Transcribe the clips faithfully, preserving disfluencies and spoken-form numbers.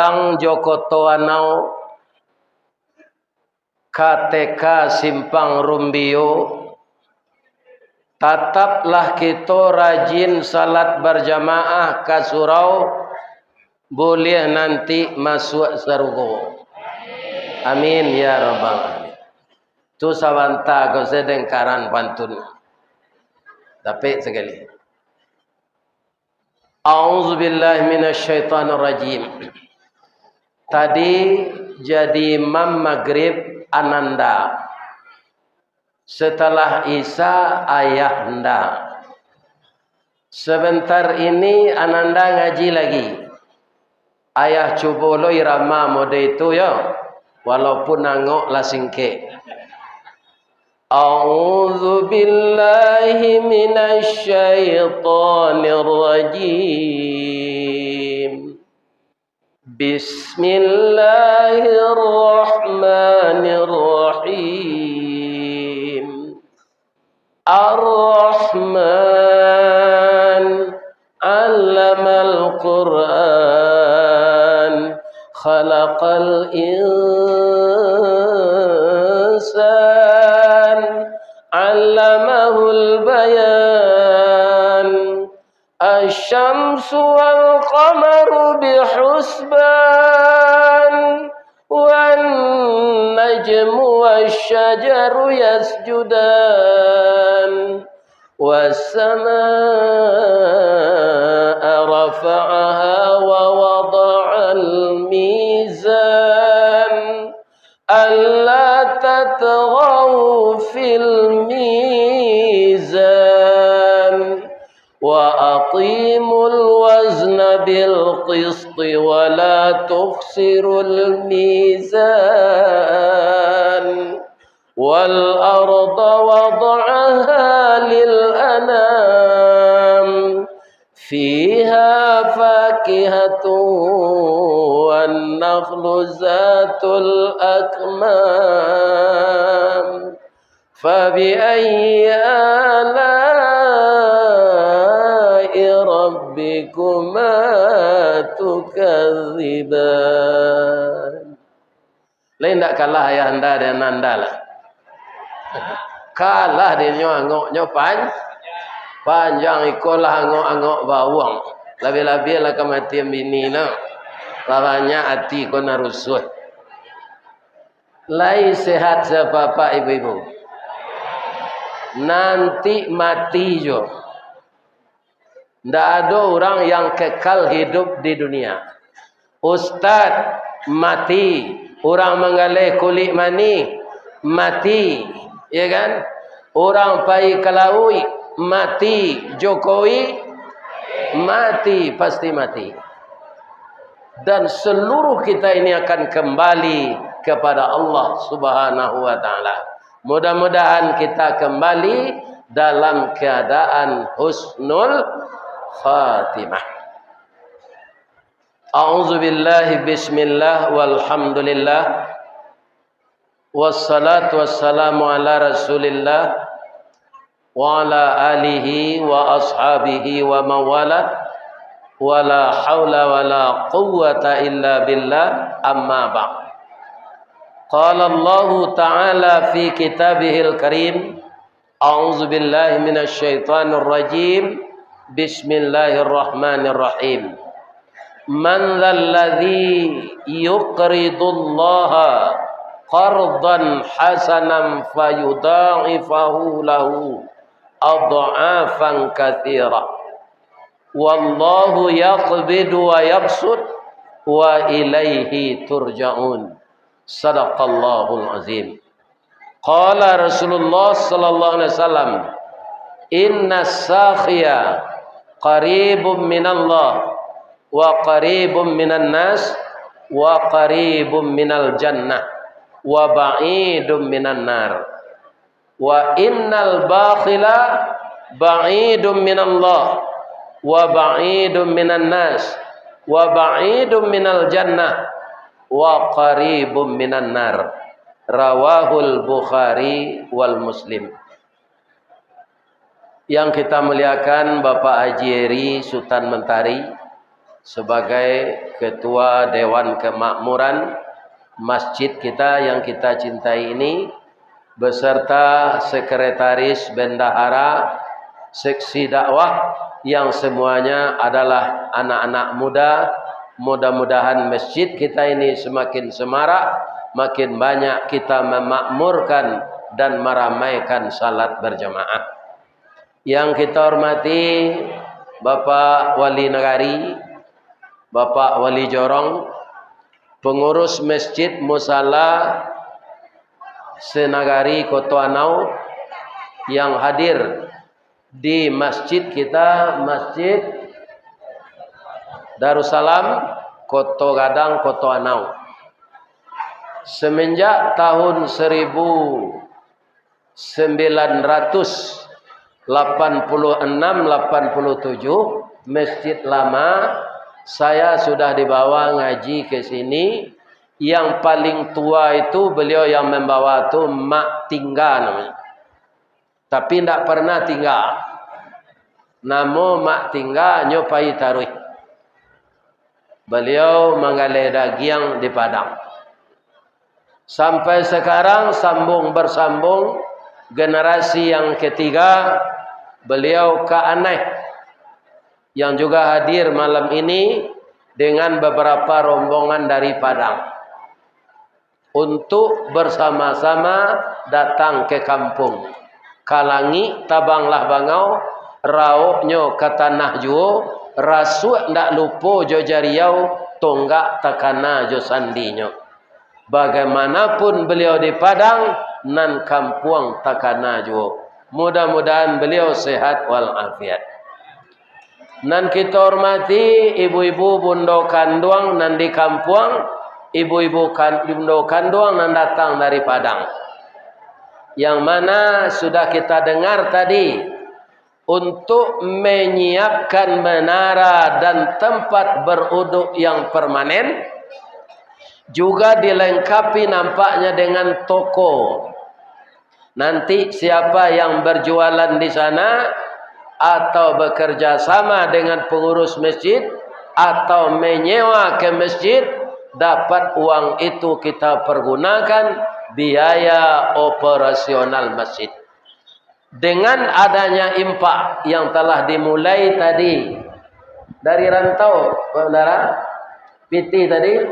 Ang jo Koto Anau, K T K Simpang Rumbio, tataplah kito rajin salat barjamaah ka surau, buliah nanti masuak sarugo. Amin, ya rabbal alamin. Tu sabanta ko sadang karan pantun. Dapek sakali. A'udzubillahi minasyaitonirrajim. Tadi jadi imam magrib Ananda. Setelah Isya, Ayahanda. Sebentar ini Ananda ngaji lagi. Ayah cubo lo irama mode itu yo, walaupun angok lah singkek. A'udzubillahi minasyaitonirrajim. Bismillahirrahmanirrahim. Ar-Rahman, 'allamal Qur'an, khalaqal insan, 'allamahul bayan. Asy-syamsu wal qamaru bihusban, wan najmu wasy-syajaru yasjudan, was-samaa'a rafa'aha wa wada'al mizan. Alla tatghaw fil mizan, wa aqimul wazna bil qisti, wa la tukhsirul mizan, wal arda wada'aha lil anam, fiha fakihatun wan nakhlu zatul akmam, fabi ayyi ala'i rabbikuma tukadziban. Lai ndak kalah ayahanda dek ananda lah. Kalah dinyo angoknyo pan-, panjang, iko lah angok-angok bawang. Labiah-labiah lah kamatian bini no. Lah banyak ati ko nan rusuah. Lai sehat sapapak ibu-ibu? Nanti mati jo. Ndak ado urang yang kekal hidup di dunia. Ustad mati, urang manggaleh kulik manih mati, ya kan? Urang pai ka lauik mati, Jokowi mati, pasti mati. Dan seluruh kita ini akan kembali kepada Allah Subhanahu wa Ta'ala. Mudah-mudahan kita kembali dalam keadaan husnul khatimah. A'udzubillahi, bismillah, walhamdulillah. Wassalatu wassalamu ala Rasulillah wa ala alihi wa ashabihi wa mawala, wa la haula wa la quwwata illa billah, amma ba'd. Qala Allahu ta'ala fi kitabihil karim, a'udzubillahi minasyaitonirrajim, bismillahirrahmanirrahim. Man dzalladzi yuqridullaha qardan hasanan fayudha'ifahu lahu adh'afan katsirah. Wallahu yaqbidu wa yabsut wa ilaihi turja'un. Sadaqallahul azim. Qala Rasulullah sallallahu alaihi wasallam, "Inna sakhiya qaribum minallah, wa qaribum minan nas, wa qaribum minal jannah, wa ba'idum minan nar. Wa innal bakhila ba'idum minallah, wa ba'idum minan nas, wa ba'idum minal jannah, wa qaribum minan nar." Rawahul Bukhari wal Muslim. Yang kita muliakan Bapak Haji Eri Sutan Mentari, sebagai Ketua Dewan Kemakmuran masjid kita yang kita cintai ini, beserta sekretaris, bendahara, seksi dakwah, yang semuanya adalah anak-anak muda. Mudah-mudahan masjid kita ini semakin semarak, makin banyak kita memakmurkan dan meramaikan salat berjamaah. Yang kita hormati Bapak Wali Nagari, Bapak Wali Jorong, pengurus Masjid Musala Senagari Koto Anau yang hadir di masjid kita, Masjid Darussalam, Koto Gadang, Koto Anau. Semenjak tahun seribu sembilan ratus lapan puluh enam, lapan puluh tujuh, masjid lama, saya sudah dibawa ngaji ke sini. Yang paling tua itu beliau yang membawa tu Mak Tingga namanya. Tapi ndak pernah tingga. Namo Mak Tingga nyo pai taruih. Beliau manggaleh dagiang di Padang. Sampai sekarang sambung bersambung, generasi yang ketiga, beliau Kak Aneh yang juga hadir malam ini dengan beberapa rombongan dari Padang untuk bersama-sama datang ke kampung. Ka langik tabanglah bangau, raoknyo ka tanah juo, rasuak ndak lupo jo jariau, tonggak takana jo sandinyo. Bagaimanapun beliau di Padang, nan kampuang takana juo. Mudah-mudahan beliau sehat walafiat. Nan kita hormati ibu-ibu bundo kanduang nan di kampuang, ibu-ibu kan-, bundo kanduang nan datang dari Padang. Yang mana sudah kita dengar tadi, untuk menyiapkan menara dan tempat beruduk yang permanen, juga dilengkapi nampaknya dengan toko. Nanti siapa yang berjualan di sana atau bekerja sama dengan pengurus masjid atau menyewa ke masjid, dapat uang itu kita pergunakan biaya operasional masjid. Dengan adanya infak yang telah dimulai tadi dari rantau, Saudara, piti tadi,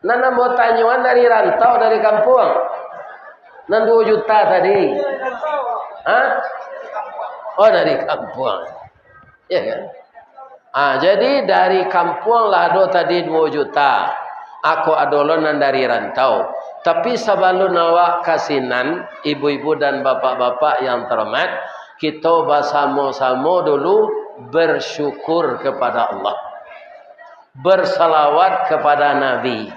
nan ambo tanyoan dari rantau, dari kampuang, nan duo juta tadi. Hah? Oh, dari kampuang. Ya kan? Ah, jadi dari kampuang lah ado tadi duo juta. Ako ado lo nan dari rantau. Tapi sabalun awak ka sinan, ibu-ibu dan bapak-bapak yang terhormat, kito basamo-samo dulu bersyukur kepada Allah. Bersalawat kepada Nabi.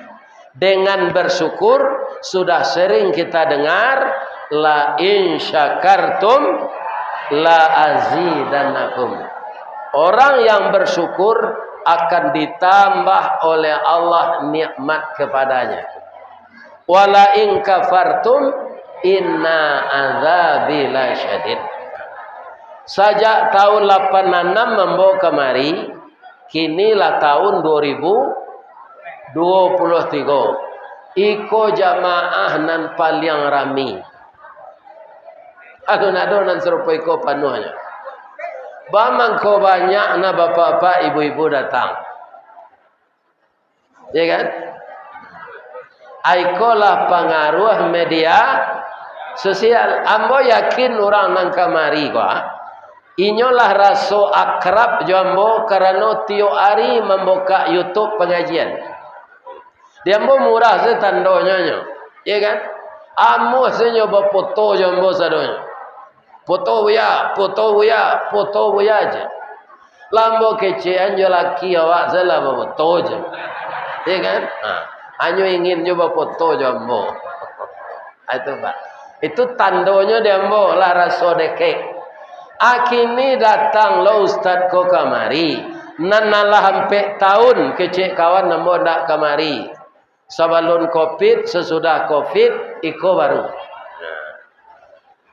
Dengan bersyukur, sudah sering kita dengar, "La in syakartum la azidannakum." Orang yang bersyukur akan ditambah oleh Allah nikmat kepadanya. "Wa la in kafartum inna azabi lasyadid." Sajak tahun lapan anam ambo kamari, kini lah tahun duo ribu duo puluah tigo. Iko jamaah nan paliang rami. Alun ado nan sarupo iko panuahnyo. Bamangko banyak na bapak-bapak, ibu-ibu datang. Ya kan? Aikolah pangaruah media sosial. Ambo yakin urang nan kamari ko, ah, inyo lah raso akrab jo ambo karano tiok ari mambukak YouTube pangajian. Di ambo murah se tandonyo nyo, ya kan? Amuah se nyo bapoto jo ambo sadonyo. "Poto Buya, poto Buya, poto Buya," je. Lah ambo kecekan jo laki awak, se lah bapoto je. Ya kan? Ha. Hanyo ingin jo bapoto jo ambo. Ha, itu, Pak. Itu tandonyo di ambo lah raso dekek. Akini datang lo ustad ko kamari. Nan alah ampek tahun kecek kawan ambo ndak kamari. Sabalun covid, sasudah covid, iko baru.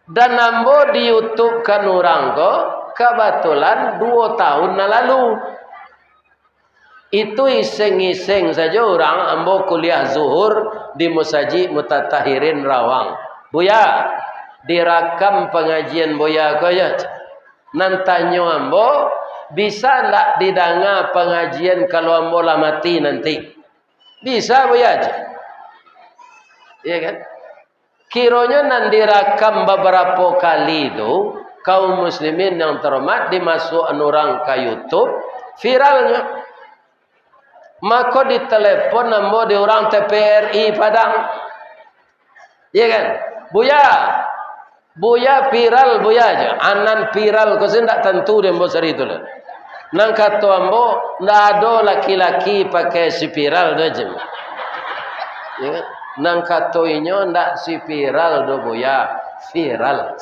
Dan ambo di YouTube-kan urang ko, kabatulan duo tahun nan lalu. Itu iseng-iseng sajo urang ambo kuliah zuhur di Musajik Mutatahirin Rawang. Buya, dirakam pangajian Buya ko yo. Nan tanyo ambo, bisa ndak didanga pangajian kalau ambo lah mati nanti? Bisa, Buya, cek. Iya kan? Kironyo nan dirakam babarapo kali tu, kaum muslimin yang terhormat, dimasuakan urang ka YouTube, viralnyo. Mako ditelepon ambo di urang T V R I Padang. Iya kan? "Buya, Buya viral, Buya," je. Anan viral ko se ndak tantu di ambo sari tu lah. Nan kato ambo, ndak ado laki-laki pakai spiral tu je. Ya kan? Nan kato inyo ndak spiral do, Buya, viral.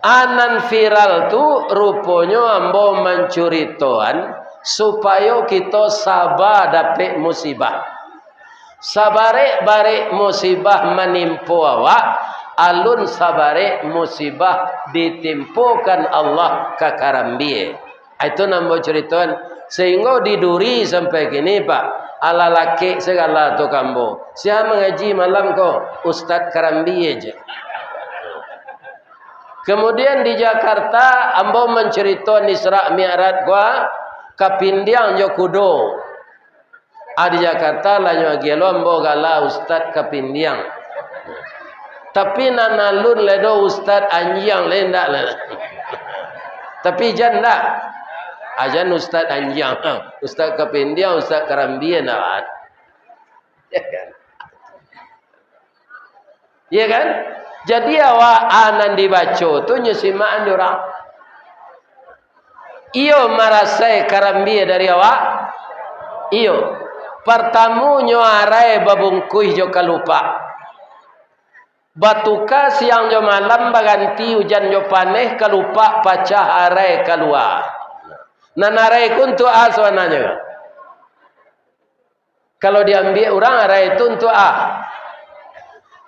Anan viral tu, ruponyo ambo mancuritoan supayo kito saba dapek musibah. Sabarek-barek musibah manimpo awak, alun sabarek musibah ditimpokan Allah ka karambia. Itu nan ambo curitoan, sahinggo di Duri sampai kini, Pak, alah lakek sagalo tu ka ambo. Sia mangaji malam ko? Ustaz karambia je. Kemudian di Jakarta, ambo mancaritoan Isra Mi'raj ko kapindiang jo kudo. Ah, di Jakarta lah nyo agiah lo ambo gala Ustaz Kapindiang. Tapi nan alun lai do Ustaz Anjiang lai ndak lai. Tapi jan ndak. Ah, jan Ustaz Anjiang. Ustaz Kapindiang, Ustaz Karambia ndak. Ya kan? Iya kan? Jadi awak, ah, nan dibaco tu nyo simakan di urang. Iyo marasai karambia dari awak? Iyo. Partamo nyo arai babungkuih jo kalupak. Batuka siang jo malam, baganti ujan jo paneh, kalupak pacah arai kalua. Nan arai ko untuak a sabananyo? Kalau diambiak urang, arai tu untuak a?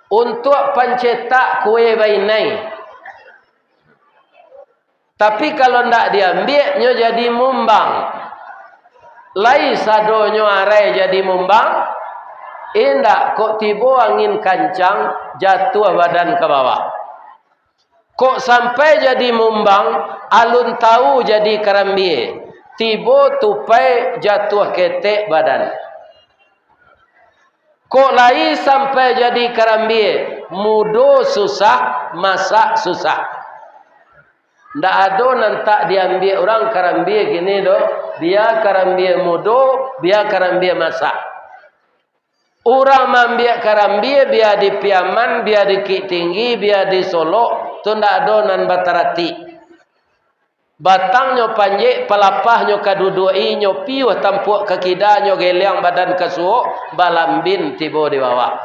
Untuak pancetak kue bainai. Tapi kalau ndak diambiak, nyo jadi mumbang. Lai sadonyo arai jadi mumbang? Indak, kok tibo angin kancang, jatuah badan ka bawah. Kok sampai jadi mumbang, alun tau jadi karambia. Tibo tupai, jatuah ketek badan. Kok lai sampai jadi karambia, mudo susah, masak susah. Ndak ado nan tak diambiak urang karambia kini doh, bia karambia mudo, bia karambia masak. Urang maambiak karambia, bia di Piaman, bia di Bukiktinggi, bia di Solok, tu ndak ado nan bataratik. Batangnyo panjek, palapahnyo ka duduak-i, nyo piuah tampuak ka kida, nyo geleang badan ka suok, balambin tibo di bawah.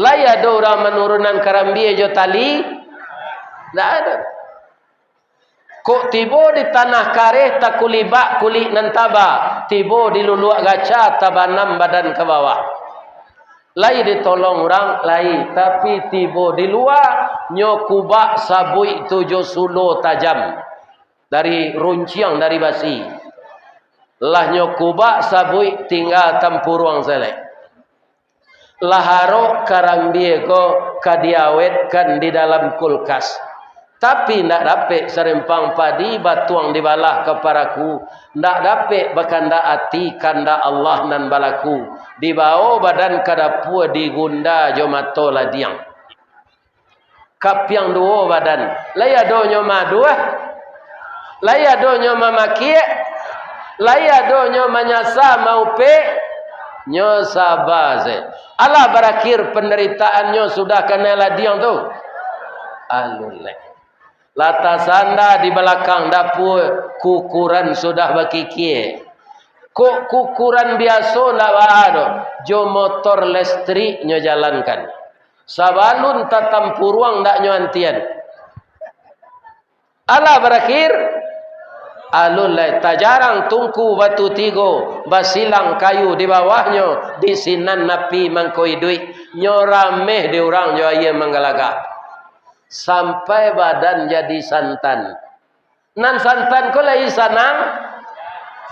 Lai ado urang manurunan karambia jo tali? Ndak ado. Kok tibo di tanah kareh, takulibak kulik nan taba, tibo di luluak gaca, tabanam badan ka bawah. Lai ditolong urang, lai, tapi tibo di lua, nyo kubak sabuik tu jo sulo tajam, dari runciang, dari basi. Lah nyo kubak sabuik, tingga tampuruang saketek. Lah arok karambia ko ka diawetkan di dalam kulkas. Tapi ndak dapek sarempang padi, batuang dibalah ka paraku, ndak dapek bakandak ati, kandak Allah nan balaku. Dibao badan ka dapua, digunda jo mato ladiang. Kapiang duo badan. Lai ado nyo maaduah? Lai ado nyo mamakiak? Lai ado nyo manyasa maupek? Nyo saba se. Alah barakhir pandaritaannyo sudah kanai ladiang tu? Alun lai. Lah tasanda di balakang dapua, kukuran sudah bakikia. Kok kukuran biaso ndak baa doh, jo motor listrik nyo jalankan. Sabalun tatampuruang ndak nyo antian. Alah barakhir, alun lai tajarang tungku batu tigo, basilang kayu di bawahnyo, di sinan api mangko iduik, nyo rameh di urang jo aia manggalagak. Sampai badan jadi santan. Nan santan ko lai sanang?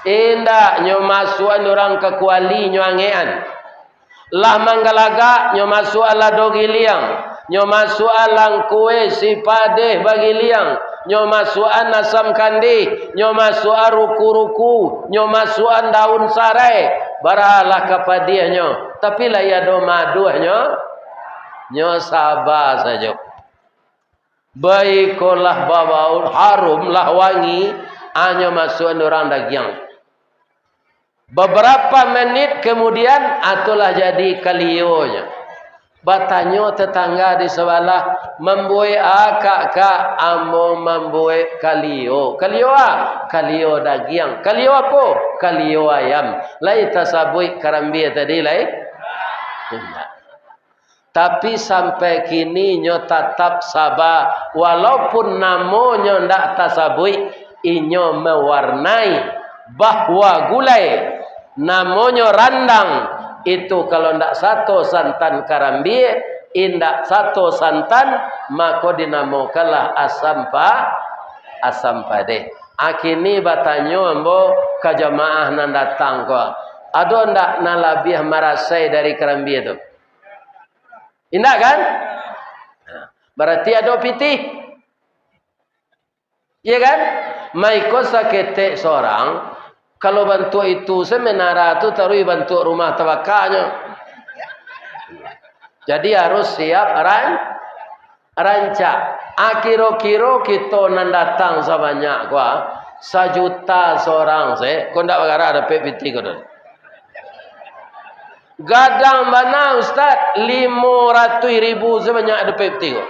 Indak, nyo masuakan urang ka kuali, nyo angekan. Lah manggalagak, nyo masuakan lado giliang, nyo masuakan langkue sipadeh bagiliang, nyo masuakan asam kandih, nyo masuakan ruku-ruku, nyo masuakan daun sarai. Baralah ka padiahnyo, tapi lai ado maduahnyo, nyo saba sajo. Baikolah babau harum lah wangi, anyo masuakan urang dagiang. Babarapo menit kamudian, atulah jadi kalionyo. Batanyo tatangga di sabalah, "Mambuek a, Kak, Kak?" "Ambo mambuek kalio." "Kalio a?" "Kalio dagiang." "Kalio apo?" "Kalio ayam." Lai tasabuik karambia tadi lai? Indak. Tapi sampai kini nyo tatap saba, walaupun namonyo ndak tasabuik, inyo mewarnai bahwa gulai namonyo randang itu kalau ndak sato santan karambia, indak sato santan, mako dinamokanlah asam pa-, asam padeh. A kini batanyo ambo ka jamaah nan datang ko, ado ndak nan labiah marasai dari karambia tu? Indak kan? Nah, bararti ado pitih. Iya kan? Maiko saketek sorang, kalau bantuak itu se menara tu taruih bantuak rumah tabakanyo. Jadi harus siap ran-, rancak. A kiro-kiro kito nan datang sabanyak ko a, sajuta sorang se, ko ndak bagarak dapek pitih ko tu. Gadang bana, Ustaz, limo ratuih ribu sabanyak dapek pitih ko.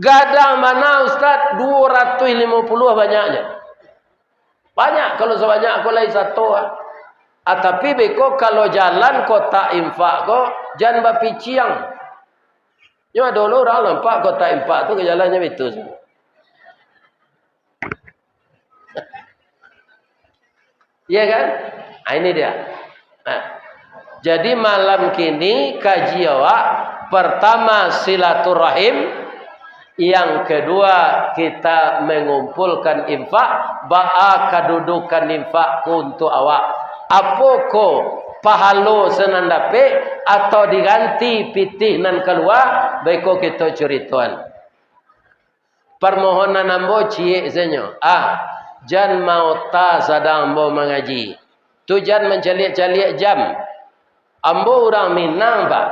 Gadang bana, Ustaz, duo ratuih limo puluah banyaknyo. Banyak kalau sabanyak ko lai sato, ah. Ah, tapi beko kalau jalan kotak infak ko, jan bapiciang. Nyo ado lo urang nampak kotak infak tu ka jalannyo bitu. Iya kan? Ah, ini dia. Nah, jadi malam kini kaji awak, pertama silaturahim, yang kedua kita mengumpulkan infak, baa kadudukan infak ko untuk awak. Apo ko pahalo se nan dapek atau diganti pitih nan kalua, beko kito curitoan. Parmohonan ambo ciek sajo. Ah, jan maota sadang ambo mangaji. Tu jan mancaliak-caliak jam. Ambo urang Minang, Pak.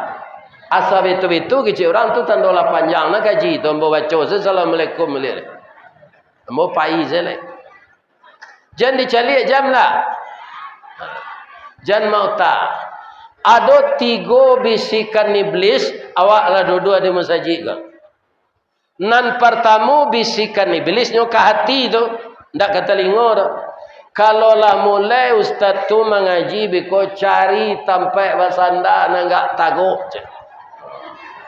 Asa bitu-bitu kecek urang tu tando lah panjang nah kaji tu ambo baco se, "Assalamualaikum," liak. Ambo pai se lai. Jan dicaliak jam lah. Jan maota. Ado tigo bisikan iblis, awak lah duduak di masajik ko. Nan partamo, bisikan iblis nyo ka hati tu, ndak ka talingo tu. Kalau lah mulai ustaz tu mangaji, beko cari tampek basanda nan agak tagok, cek.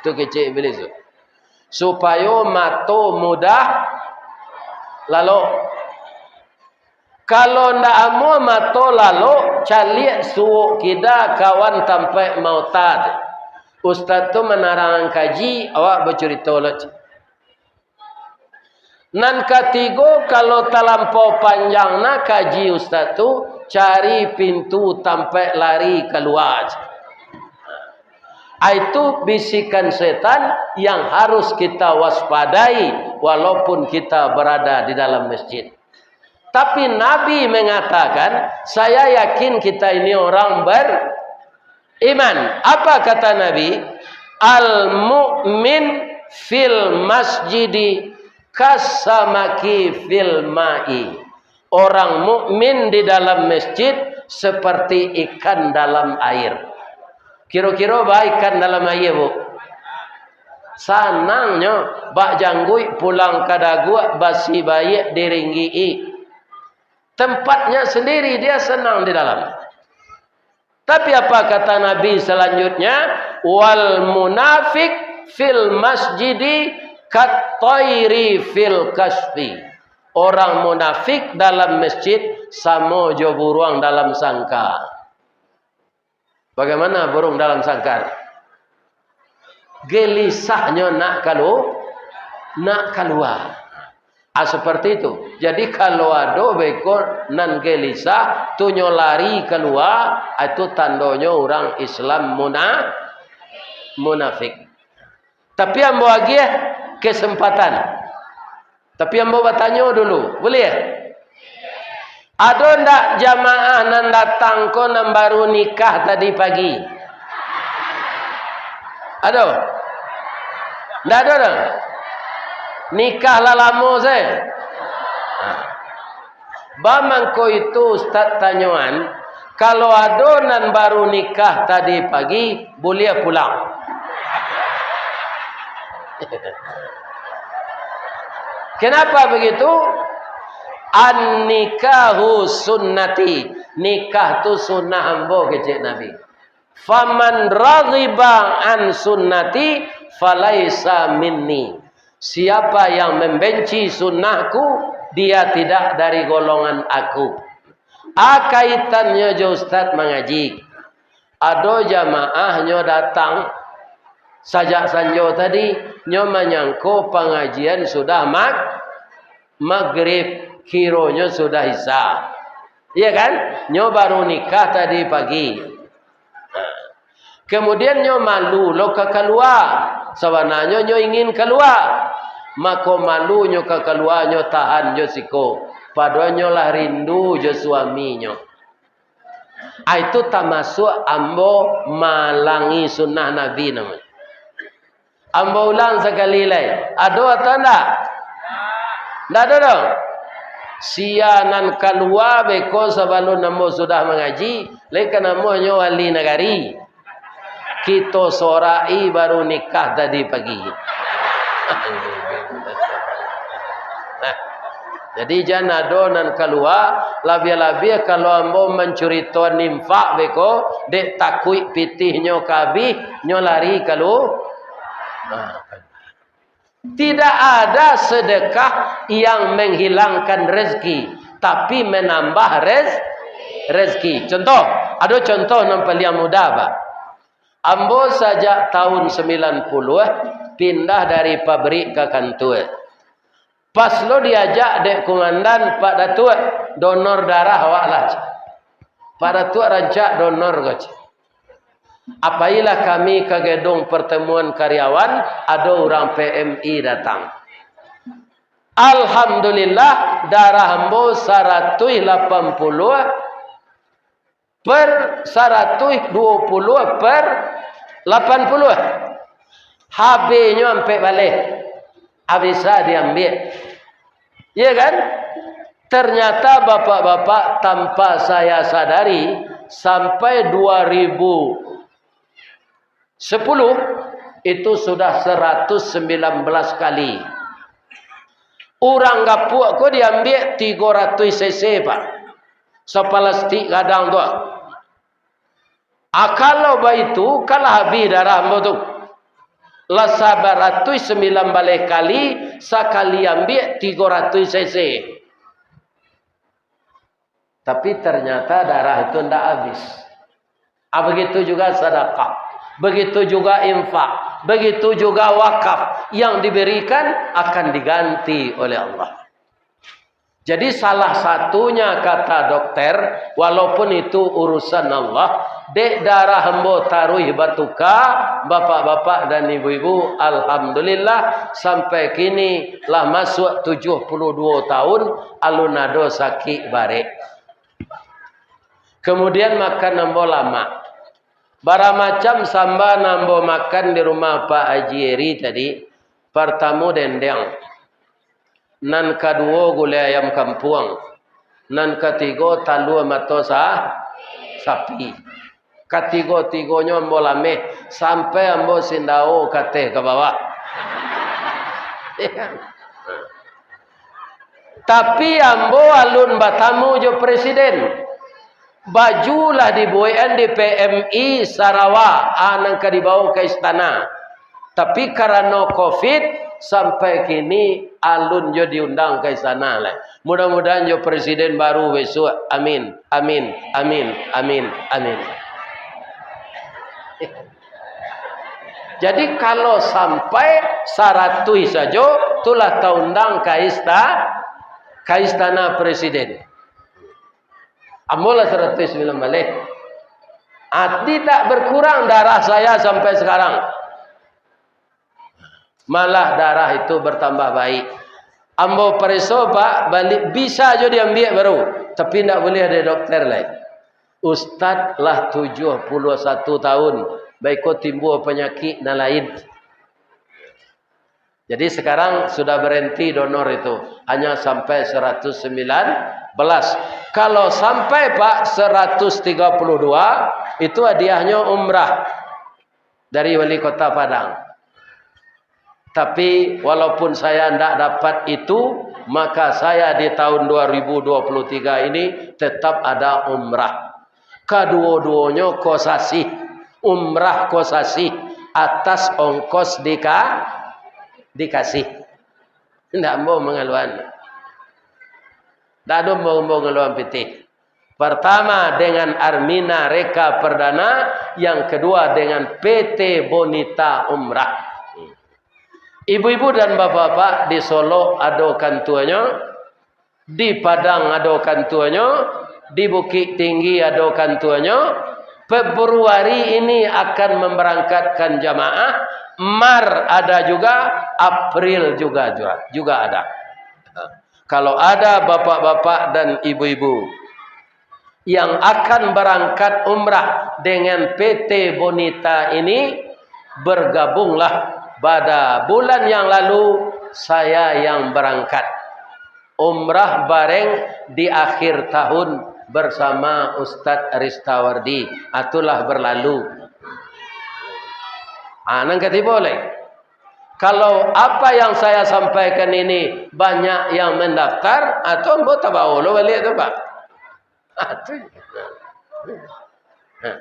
Tu kecek iblis tu. Supayo mato mudah lalok. Kalau ndak amuah mato lalok, caliak suok kida kawan tampek maota tu. Ustaz tu manarangan kaji, awak bacurito lo. Nan katigo, kalau talampau panjang nah kaji ustaz tu, cari pintu tampek lari kalua. Itu bisikan setan yang harus kita waspadai walaupun kita berada di dalam masjid. Tapi Nabi mengatakan, "Saya yakin kita ini orang beriman." Apa kata Nabi? "Al-mu'min fil masjidi kasamaki fil ma'i." Orang mukmin di dalam masjid seperti ikan dalam air. Kiro-kiro baa ikan dalam aia, Bu? Sanangnyo, bak jangguik pulang ka daguak, basi baiak diringgik-i. Tempatnya sendiri, dia senang di dalam. Tapi apa kata Nabi selanjutnya? "Wal munafik fil masjidi kat tairi fil kasfi." Orang munafik dalam masjid samo jo buruang dalam sangka. Bagaimana burung dalam sangkar? Gelisahnyo nak kalu-, nak kalua. Ah, seperti itu. Jadi, kalau ado beko nan gelisah, tu nyo lari kalua, ah, itu tandonyo urang Islam muna-, munafik. Tapi ambo agiah kesempatan. Tapi ambo batanyo dulu, buliah? Ado ndak jamaah nan datang ko nan baru nikah tadi pagi? Ado? Ndak ado doh? Nikah lah lamo se. Ba mangko itu Ustaz tanyoan, kalau ado nan baru nikah tadi pagi, buliah pulang. Kenapa begitu? "An-nikahu sunnati." Nikah tu sunnah ambo, kecek Nabi. "Faman raghiba an sunnati, falaisa minni." Siapa yang membenci sunnahku, dia tidak dari golongan aku. A, kaitannyo jo Ustaz mangaji. Ado jamaah nyo datang sajak sanjo tadi, nyo manyangko pangajian sudah mag-, magrib, kironyo sudah isya. Iya kan? Nyo baru nikah tadi pagi. Kemudian nyo malu lo ka kalua. Sabananyo nyo ingin kalua. Mako malu nyo ka kalua, nyo tahan jo siko. Padahal nyo lah rindu jo suaminyo. Ah, itu tamasuak ambo malangi sunnah Nabi namonyo. Ambo ulang sakali lai. Ado atau ndak? Ndak ado doh. Sia nan kalua beko sabalun ambo sudah mangaji, lai ka namonyo wali nagari. Kito sorai baru nikah tadi pagi. Nah, jadi jan ado nan kalua, labiah-labiah kalau ambo mancuritoan infak beko, dek takuik pitihnyo ka abih, nyo lari kalu-, nah. Tidak ada sedekah yang menghilangkan rezeki, tapi menambah rez-, rezeki. Contoh, ado contoh nan paliang mudah, Pak. Ambo sajak tahun sembilan puluh pindah dari pabrik ka kantua. Pas lo diajak dek kumandan, "Pak Datuak, donor darah awak lah." Pak Datuak rancak donor ko, cek. Apailah kami ka gedung pertemuan karyawan, ado urang P M I datang. Alhamdulillah, darah ambo saratuih lapan puluah per saratuih duo puluah per lapan puluah. Habihnyo ampek baleh. Abisa diambiak. Iya kan? Ternyata bapak-bapak, tanpa saya sadari, sampai dua ribu sepuluh, itu sudah seratus sembilan belas kali. Urang gapuak ko diambiak tigo ratuih cc, Pak. Sapalastik gadang tu. Ah, kalau baitu, kan lah abih darah ambo tu. Lah sabaratuih sambilan baleh kali, sakali ambiak tigo ratuih cc. Tapi ternyata darah itu ndak habis. Ah, begitu juga sadakah, begitu juga infak, begitu juga wakaf yang diberikan akan diganti oleh Allah. Jadi, salah satunya, kata dokter, walaupun itu urusan Allah, dek darah ambo taruih batuka, bapak-bapak dan ibu-ibu, alhamdulillah, sampai kini lah masuak tujuah puluah duo tahun, alun ado sakik barek. Kemudian, makan ambo lamak. Bara macam samba nan ambo makan di rumah Pak Haji Eri tadi, partamo dendeng. Nan kaduo, gulai ayam kampuang. Nan katigo, talua mato sa-, sapi. Katigo-tigonyo ambo lameh, sampai ambo sindao kateh ka bawah. Tapi ambo alun batamu jo presiden. Baju lah dibuekan di P M I Sarawak, ah, nan ka dibawo ka istana. Tapi karano covid, sampai kini alun jo diundang ka istana lai. Mudah-mudahan jo presiden baru besok. Amin, amin, amin, amin, amin. Jadi, kalau sampai saratuih sajo, tulah taundang ka ista-, ka istana presiden. Ambo lah saratuih sambilan baleh. Ah, tidak berkurang darah saya sampai sekarang. Malah darah itu bertambah baik. Ambo pareso, Pak, baliak bisa jo diambiak baru, tapi ndak buliah dek dokter lai. Ustad lah tujuah puluah satu tahun, baiko timbua panyakik nan lain. Jadi sekarang sudah berhenti donor itu, hanya sampai seratus sembilan belas. Kalau sampai, Pak, seratus tiga puluh dua, itu hadiahnyo umrah dari Wali Kota Padang. Tapi, walaupun saya ndak dapat itu, maka saya di tahun dua ribu dua puluh tiga ini tetap ada umrah. Kaduo-duonyo ko sasih, umrah ko sasih, atas ongkos dika-, dikasih. Ndak ambo mangaluan. Ndak ado ambo, ambo ngaluan pitih. Pertama dengan Armina Reka Perdana, yang kedua dengan P T Bonita Umrah. Ibu-ibu dan bapak-bapak, di Solok ado kantuanyo, di Padang ado kantuanyo, di Bukittinggi ado kantuanyo. Februari ini akan memberangkatkan jamaah, Mar ada juga, April juga, juga, juga ada. Kalau ada bapak-bapak dan ibu-ibu yang akan berangkat umrah dengan P T Bonita ini, bergabunglah. Pada bulan yang lalu, saya yang berangkat umrah bareng di akhir tahun bersama Ustadz Ristawardi. Ah, itulah berlalu. Ah, nan katibo lai. Kalau apa yang saya sampaikan ini banyak yang mendaftar, atau ambo tabawa lo baliak tu, Pak. Ah, tu. Nah.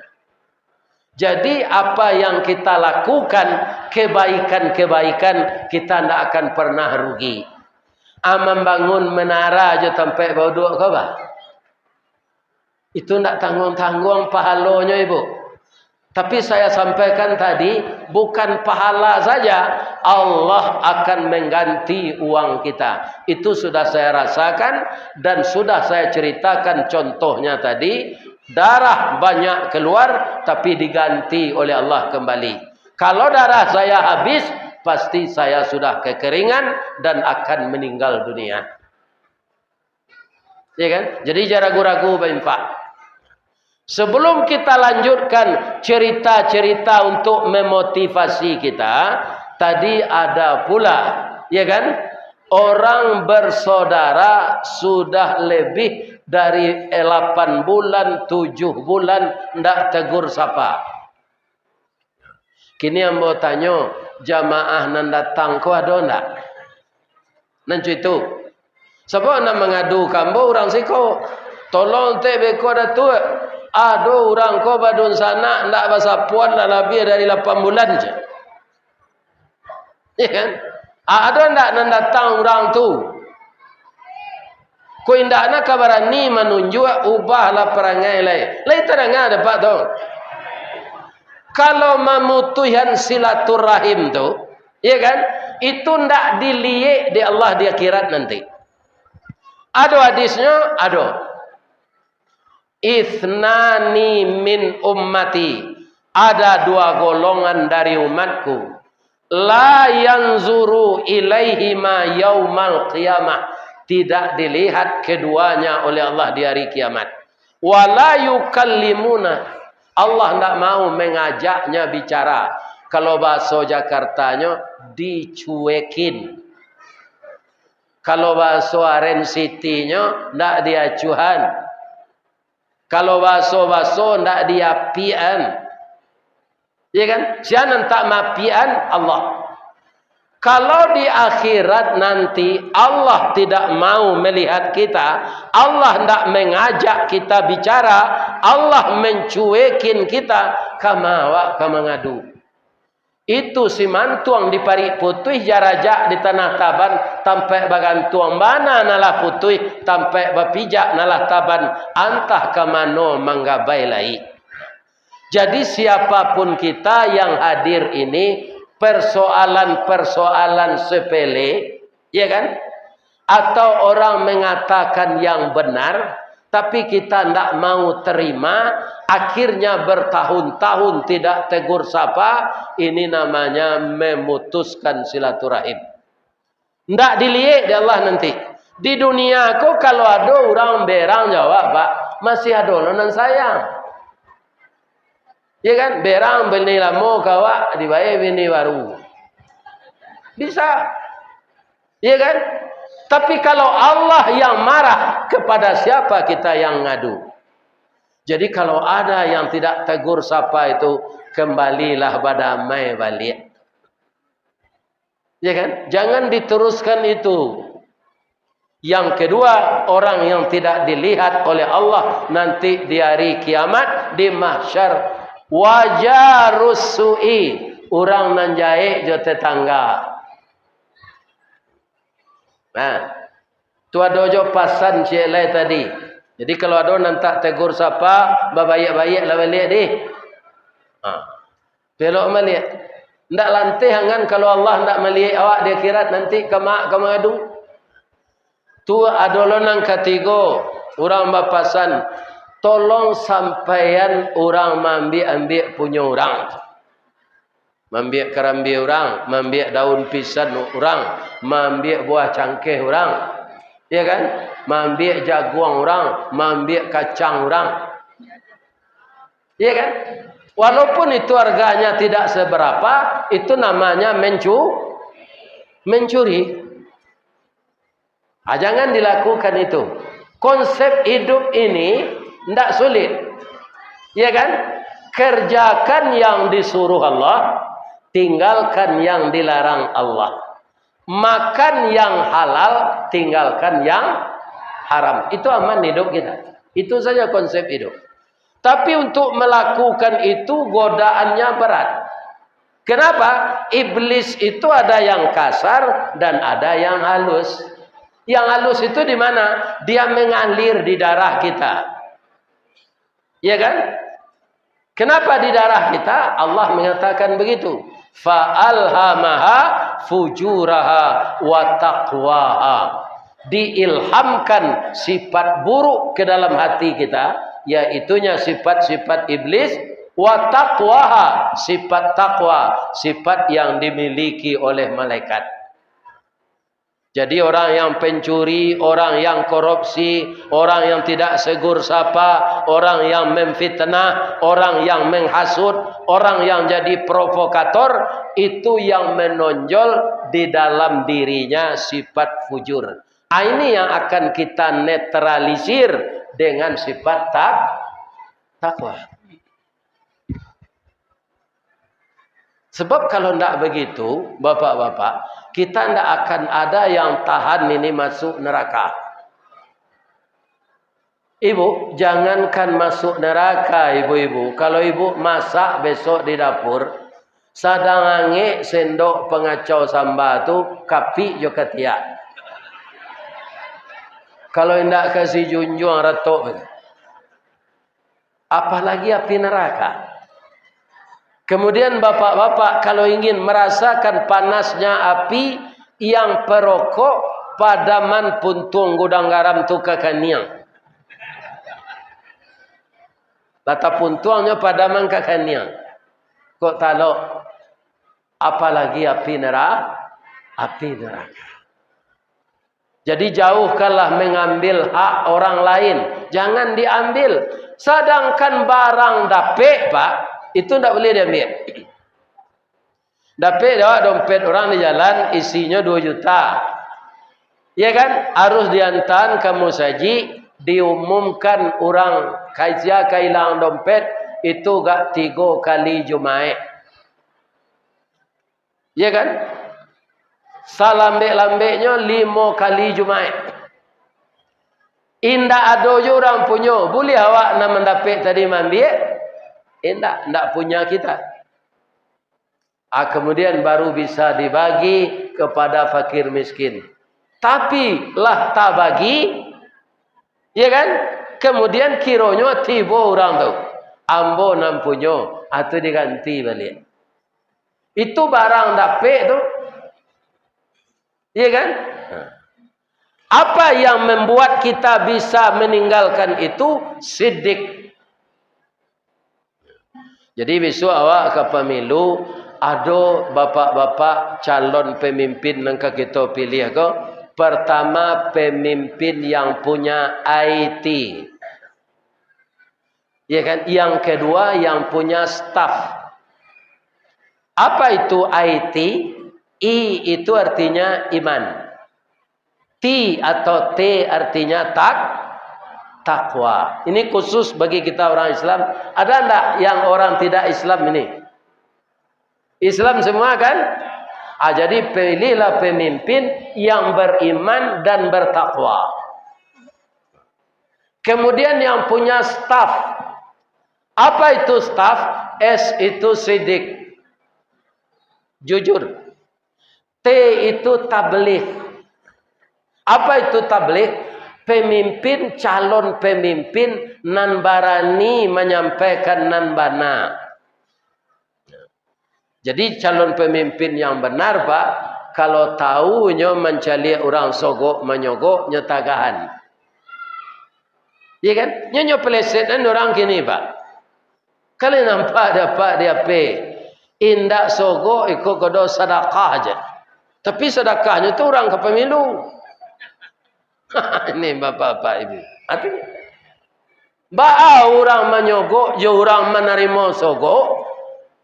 Jadi, apa yang kita lakukan, kebaikan-kebaikan, kita ndak akan pernah rugi. Ah, mambangun menara jo tampek bauduak ko, bah. Itu ndak tangguang-tangguang pahalonyo, Ibu. Tapi saya sampaikan tadi, bukan pahala saja, Allah akan mengganti uang kita. Itu sudah saya rasakan dan sudah saya ceritakan contohnya tadi. Darah banyak keluar, tapi diganti oleh Allah kembali. Kalau darah saya habis, pasti saya sudah kekeringan dan akan meninggal dunia. Ya kan? Jadi, jan ragu-ragu bainfak. Sebelum kita lanjutkan cerita-cerita untuk memotivasi kita, tadi ada pula, ya kan? Orang bersaudara sudah lebih dari lapan bulan, tujuh bulan, ndak tegur sapa. Kini ambo tanyo, jamaah nan datang ko ado ndak? Nan cuitu. Sabab nan mangadu ka ambo urang siko. "Tolong tek beko Datuak. Ado urang ko badunsanak ndak basapoan lah labiah dari lapan bulan," ceh. Ya kan? "A-, ado ndak nan datang urang tu?" Ko indak nak ka barani manunjuak, ubahlah parangai lai. Lai tadanga dek Apak tu? Kalau mamutuihkan silaturahim tu, ya kan? Itu ndak diliek dek Allah di akhirat nanti. Ado hadisnyo, ado. "Itsnani min ummati," ada dua golongan dari umatku, "la yanzuru ilaihima yaumal qiyamah," tidak dilihat keduanya oleh Allah di hari kiamat, "wa la yukallimuna," Allah ndak mau mengajaknya bicara. Kalau bahaso Jakartanyo, dicuekin. Kalau bahaso Aren City-nyo, ndak diacuhan. Kalau baso-baso ndak diapiakan. Ya kan? Sia nan tak maapiakan Allah. Kalau di akhirat nanti Allah tidak mau melihat kita, Allah ndak mengajak kita bicara, Allah mencuekin kita, kama awak ka mangadu. Itu simantuang di parik putuih, jarajak di tanah taban, tampek bagantuang bana nan lah putuih, tampek bapijak nan lah taban, antah ka mano manggabai lai. Jadi, siapapun kita yang hadir ini, persoalan-persoalan sepele, ya kan? Atau orang mengatakan yang benar, tapi kita ndak mau terima, akhirnya bertahun-tahun tidak tegur sapa, ini namanya memutuskan silaturahim. Ndak diliek dek Allah nanti. Di dunia ko, kalau ado urang berang jo awak, Pak, masih ado lo nan sayang. Ya kan? Berang bini lamo ka awak, dibayia bini baru. Bisa. Ya kan? Tapi kalau Allah yang marah, kepada siapa kita yang ngadu? Jadi kalau ada yang tidak tegur sapa itu, kembalilah badamai baliak. Ya kan? Jangan diteruskan itu. Yang kedua, orang yang tidak dilihat oleh Allah nanti di hari kiamat, di mahsyar. Wajarus su'i, urang nan jahek jo tetangga. Nah, tu ado jo pasan ciek lai tadi. Jadi, kalau ado nan tak tegur sapa, babaiak-baiak lah baliak dih. Ha. Pelok maliek. Ndak lanteh angan kalau Allah ndak maliek awak di akhirat nanti ka ma-, ka mangadu. Tu ado lo nan katigo, urang bapasan, "Tolong sampaian urang maambiak-ambiak punyo urang. Maambiak karambia urang, maambiak daun pisan urang, maambiak buah cangkeh urang." Ya kan? Maambiak jaguang urang, maambiak kacang urang. Iya kan? Walaupun itu harganya tidak seberapa, itu namanya mencu-, mencuri. Ah, jangan dilakukan itu. Konsep hidup ini ndak sulit. Iya kan? Kerjakan yang disuruh Allah, tinggalkan yang dilarang Allah. Makan yang halal, tinggalkan yang haram. Itu aman hidup kita. Itu saja konsep hidup. Tapi untuk melakukan itu, godaannya berat. Kenapa? Iblis itu ada yang kasar dan ada yang halus. Yang halus itu di mana? Dia mengalir di darah kita. Ya kan? Kenapa di darah kita? Allah mengatakan begitu. "Fa alhamaha fujuraha wa taqwaha." Diilhamkan sifat buruk ke dalam hati kita, yaitunya sifat-sifat iblis, wa taqwaha, sifat takwa, sifat yang dimiliki oleh malaikat. Jadi, orang yang pencuri, orang yang korupsi, orang yang tidak segur sapa, orang yang memfitnah, orang yang menghasut, orang yang jadi provokator, itu yang menonjol di dalam dirinya sifat fujur. Ah, ini yang akan kita netralisir dengan sifat tak-, takwa. Sebab kalau ndak begitu, bapak-bapak, kita ndak akan ada yang tahan ini masuk neraka. Ibu, jangankan masuk neraka, ibu-ibu. Kalau ibu masak besok di dapur, sadang angek sendok pangacau samba tu, kapik jo katiak. Kalau indak, kasi junjuang ratok. Apalagi api neraka. Kemudian bapak-bapak, kalau ingin merasakan panasnya api, yang perokok, padaman puntuang gudang garam tu ka kaniang. Lah tapuntuangnyo padaman ka kaniang. Kok talok, apalagi api nera-, api neraka. Jadi, jauhkanlah mengambil hak orang lain. Jangan diambil. Sadangkan barang dapek, Pak, itu ndak boleh diambil. Dapek dek awak dompet urang di jalan, isinyo duo juta. Ya kan? Harus diantaan ka musajik, diumumkan urang ka-, sia kahilangan dompet, itu gak tigo kali Jumaik. Ya kan? Salambek-lambeknyo limo kali Jumaik. Indak ado juo urang punyo, buliah awak nan mandapek tadi maambiak? Indak, indak punya kita. Ah, kemudian baru bisa dibagi kepada fakir miskin. Tapi lah tabagi, ya kan? Kemudian kironyo tibo urang tu, "Ambo nan punyo," ah, tu diganti baliak. Itu barang dapek tu. Iya kan? Apa yang membuat kita bisa meninggalkan itu? Sidik. Jadi, bisuak awak ka pamilu, ado bapak-bapak calon pamimpin nan ka kito piliah ko, pertama, pamimpin yang punya I T. Ya kan? Yang kedua, yang punya staff. Apa itu I T? I itu artinya iman. T atau T artinya tak-, takwa. Ini khusus bagi kita orang Islam. Ada ndak yang orang tidak Islam ini? Islam semua kan? Ah, jadi pilihlah pemimpin yang beriman dan bertakwa. Kemudian yang punya staff. Apa itu staff? S itu sidik. Jujur. T itu tabligh. Apa itu tabligh? Pemimpin, calon pemimpin nan barani manyampaikan nan bana. Jadi, calon pemimpin yang benar, Pak, kalau tahu nyo mancaliak urang sogok manyogok, nyo tagahan. Iya kan? Nyo, nyo pelesetan urang kini, Pak. Kalian nampak dapek di H P, indak sogok iko kodo sadakah aja. Tapi sadakahnyo tu urang ka pamilu. Ini bapak-bapak ini. Artinya, baa urang manyogok jo urang manarimo sogok,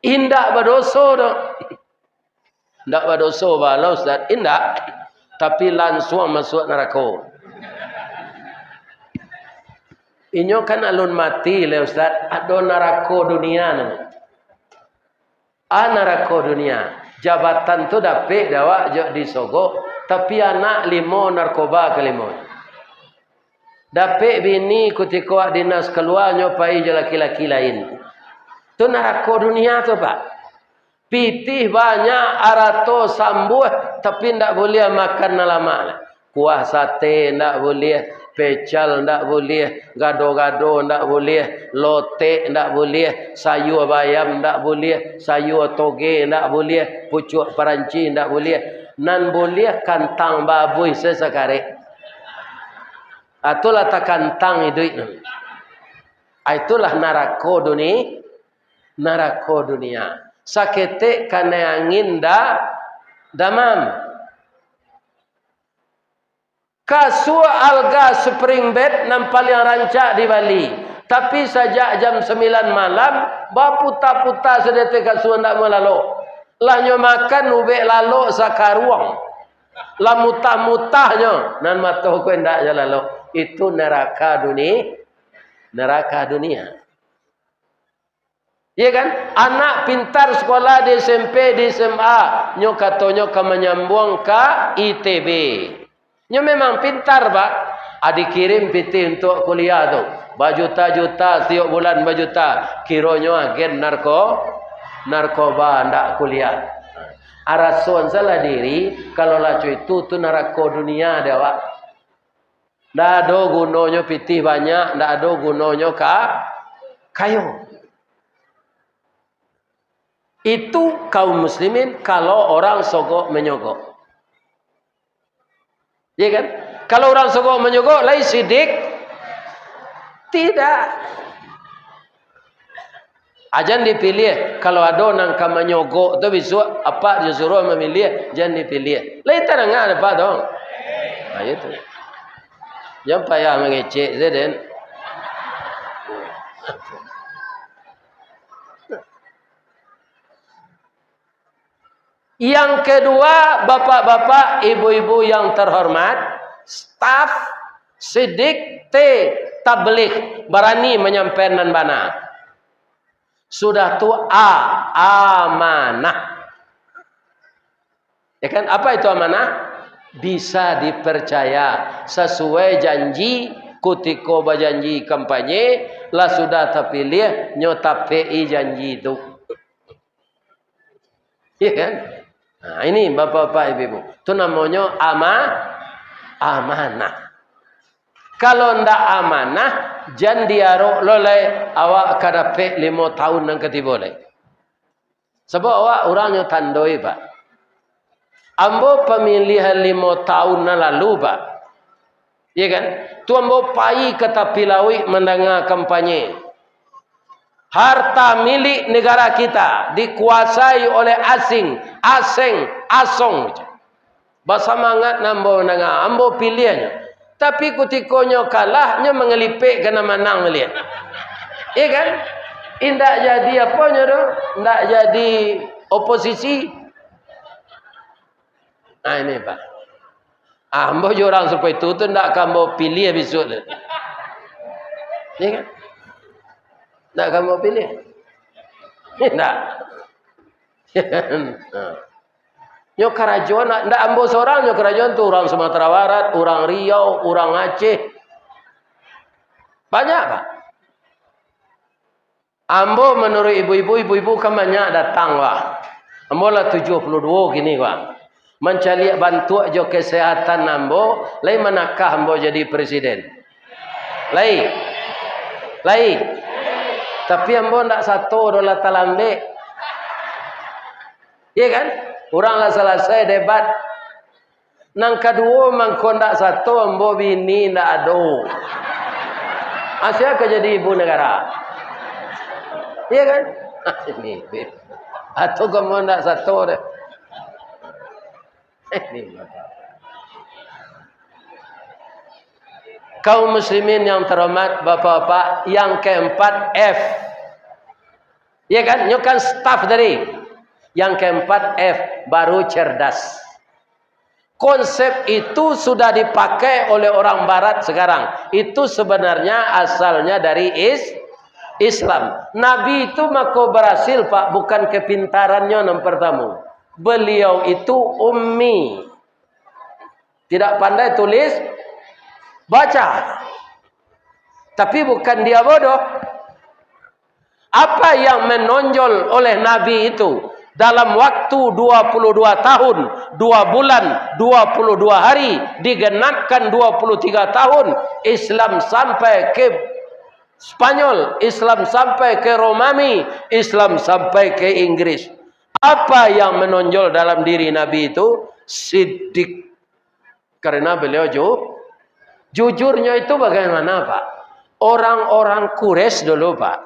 indak badoso doh. Indak badoso bala, Ustaz? Indak. Tapi lansuang masuak narako. Inyo kan alun mati lai, Ustaz. Ado narako dunia namo. Ah, narako dunia. Jabatan tu dapek dek awak jo disogok, tapi anak limo narkoba kalimo. Dapek bini kutiko awak dinas kalua, nyo pai jo laki-laki lain. Tu narako dunia tu, Pak. Pitih banyak, arato sambuah, tapi ndak buliah makan nan lamak. Kuah sate ndak buliah, pecal ndak buliah, gado-gado ndak buliah, lotek ndak buliah, sayua bayam ndak buliah, sayua toge ndak buliah, pucuak paranci ndak buliah. Nan buliah kantang babuih sasakarek. Ah, tu lah takantang iduik tu. Ah, itulah narako duni-, narako dunia. Saketek kanai angin da-, damam. Kasua alga spring bed nan paliang rancak di Bali. Tapi sajak jam sambilan malam, baputa-puta sadeteh kasua ndak malalok. Lah nyo makan ubek lalok sakaruang. Lah mutah-mutahnyo, nan mato ko indak jo lalok. Itu neraka duni-, neraka dunia. Iya kan? Anak pintar sekolah di S M P, di S M A, nyo katonyo ka manyambuang ka I T B. Nyo memang pintar, Pak. Ah, dikirim pitih untuak kuliah tu. Bajuta-juta, setiok bulan bajuta. Kironyo agen narko-, narkoba, ndak kuliah. Arasoan salah diri, kalau lah co itu, tu narako dunia dek awak. Ndak ado gunonyo pitih banyak, ndak ado gunonyo ka-, kayo. Itu kaum muslimin kalau orang sogok menyogok. Iya kan? Kalau orang sogok menyogok, lai sidik? Tidak. Ah, jan dipiliah. Kalau ado nan ka manyogok tu bisuak, apak jo suruah mamiliah, jan dipiliah. Lai tadanga dek apak tu? Ah, iyo tu. Jan payah mangecek se den. Yang kedua, bapak-bapak, ibu-ibu yang terhormat, staf sidik T tabligh, barani manyampaikan nan bana. Sudah tu A, amanah. Ya kan? Apa itu amanah? Bisa dipercaya, sasuai janji, kutiko bajanji kampanye, lah sudah tapiliah, nyo tapek-i janji tu. Iya kan? Nah, ini bapak-bapak, ibu-ibu. Itu namonyo ama-, amanah. Kalau ndak amanah, jan diarok lo lai awak ka dapek limo tahun nan ka tibo lai. Sabab awak urang nyo tandoi, Pak. Ambo pamilihan limo taun nan lalu, Pak. Iya kan? Tu ambo pai ka tapi lauik mandanga kampanye. Harta milik negara kita dikuasai oleh asing, aseng, asong. Basamangat ambo mandanga, ambo piliahnyo. Tapi kutiko nyo kalah, nyo mangalipek ka nan manang baliak. Iya kan? Indak jadi apo nyo tu? Indak jadi oposisi. Nah, ini, Pak. Ah, ambo jo urang sarupo itu tu ndak ka ambo piliah bisuak tu. Iya kan? Ndak ka ambo piliah. Ndak. Nah. Nyo karajo, ndak, ndak ambo sorang nyo karajo tu, urang Sumatera Barat, urang Riau, urang Aceh. Banyak, Pak. Ambo manuruik ibu-ibu, ibu-ibu kan banyak datang, Pak. Ambo lah tujuah puluah duo kini, Pak. Mancaliak bantuak jo kesehatan ambo, lai manakah ambo jadi presiden? Lai? Lai? Tapi ambo ndak sato doh, lah talambek. Iya kan? Urang lah salasai debat. Nan kaduo, mangko ndak sato ambo bini ndak ado. Asia ka jadi ibu negara. Iya kan? Ini, atau kamu ndak sato deh. Ini, Bapak. Kaum muslimin yang terhormat, Bapak-bapak, yang keempat F. Iya kan? Nyo kan staff tadi. Yang keempat F, baru cerdas. Konsep itu sudah dipakai oleh orang barat sekarang. Itu sebenarnya asalnya dari Is-, Islam. Nabi itu mako berhasil, Pak, bukan kepintarannya yang pertama. Beliau itu ummi. Tidak pandai tulis baca. Tapi bukan dia bodoh. Apa yang menonjol oleh Nabi itu dalam waktu dua puluh dua tahun, dua bulan, dua puluh dua hari, digenapkan dua puluh tiga tahun, Islam sampai ke Spanyol, Islam sampai ke Romawi, Islam sampai ke Inggris. Apa yang menonjol dalam diri Nabi itu? Siddiq. Karena beliau ju-, jujurnyo itu bagaimana, Pak? Orang-orang Quraisy dulu, Pak,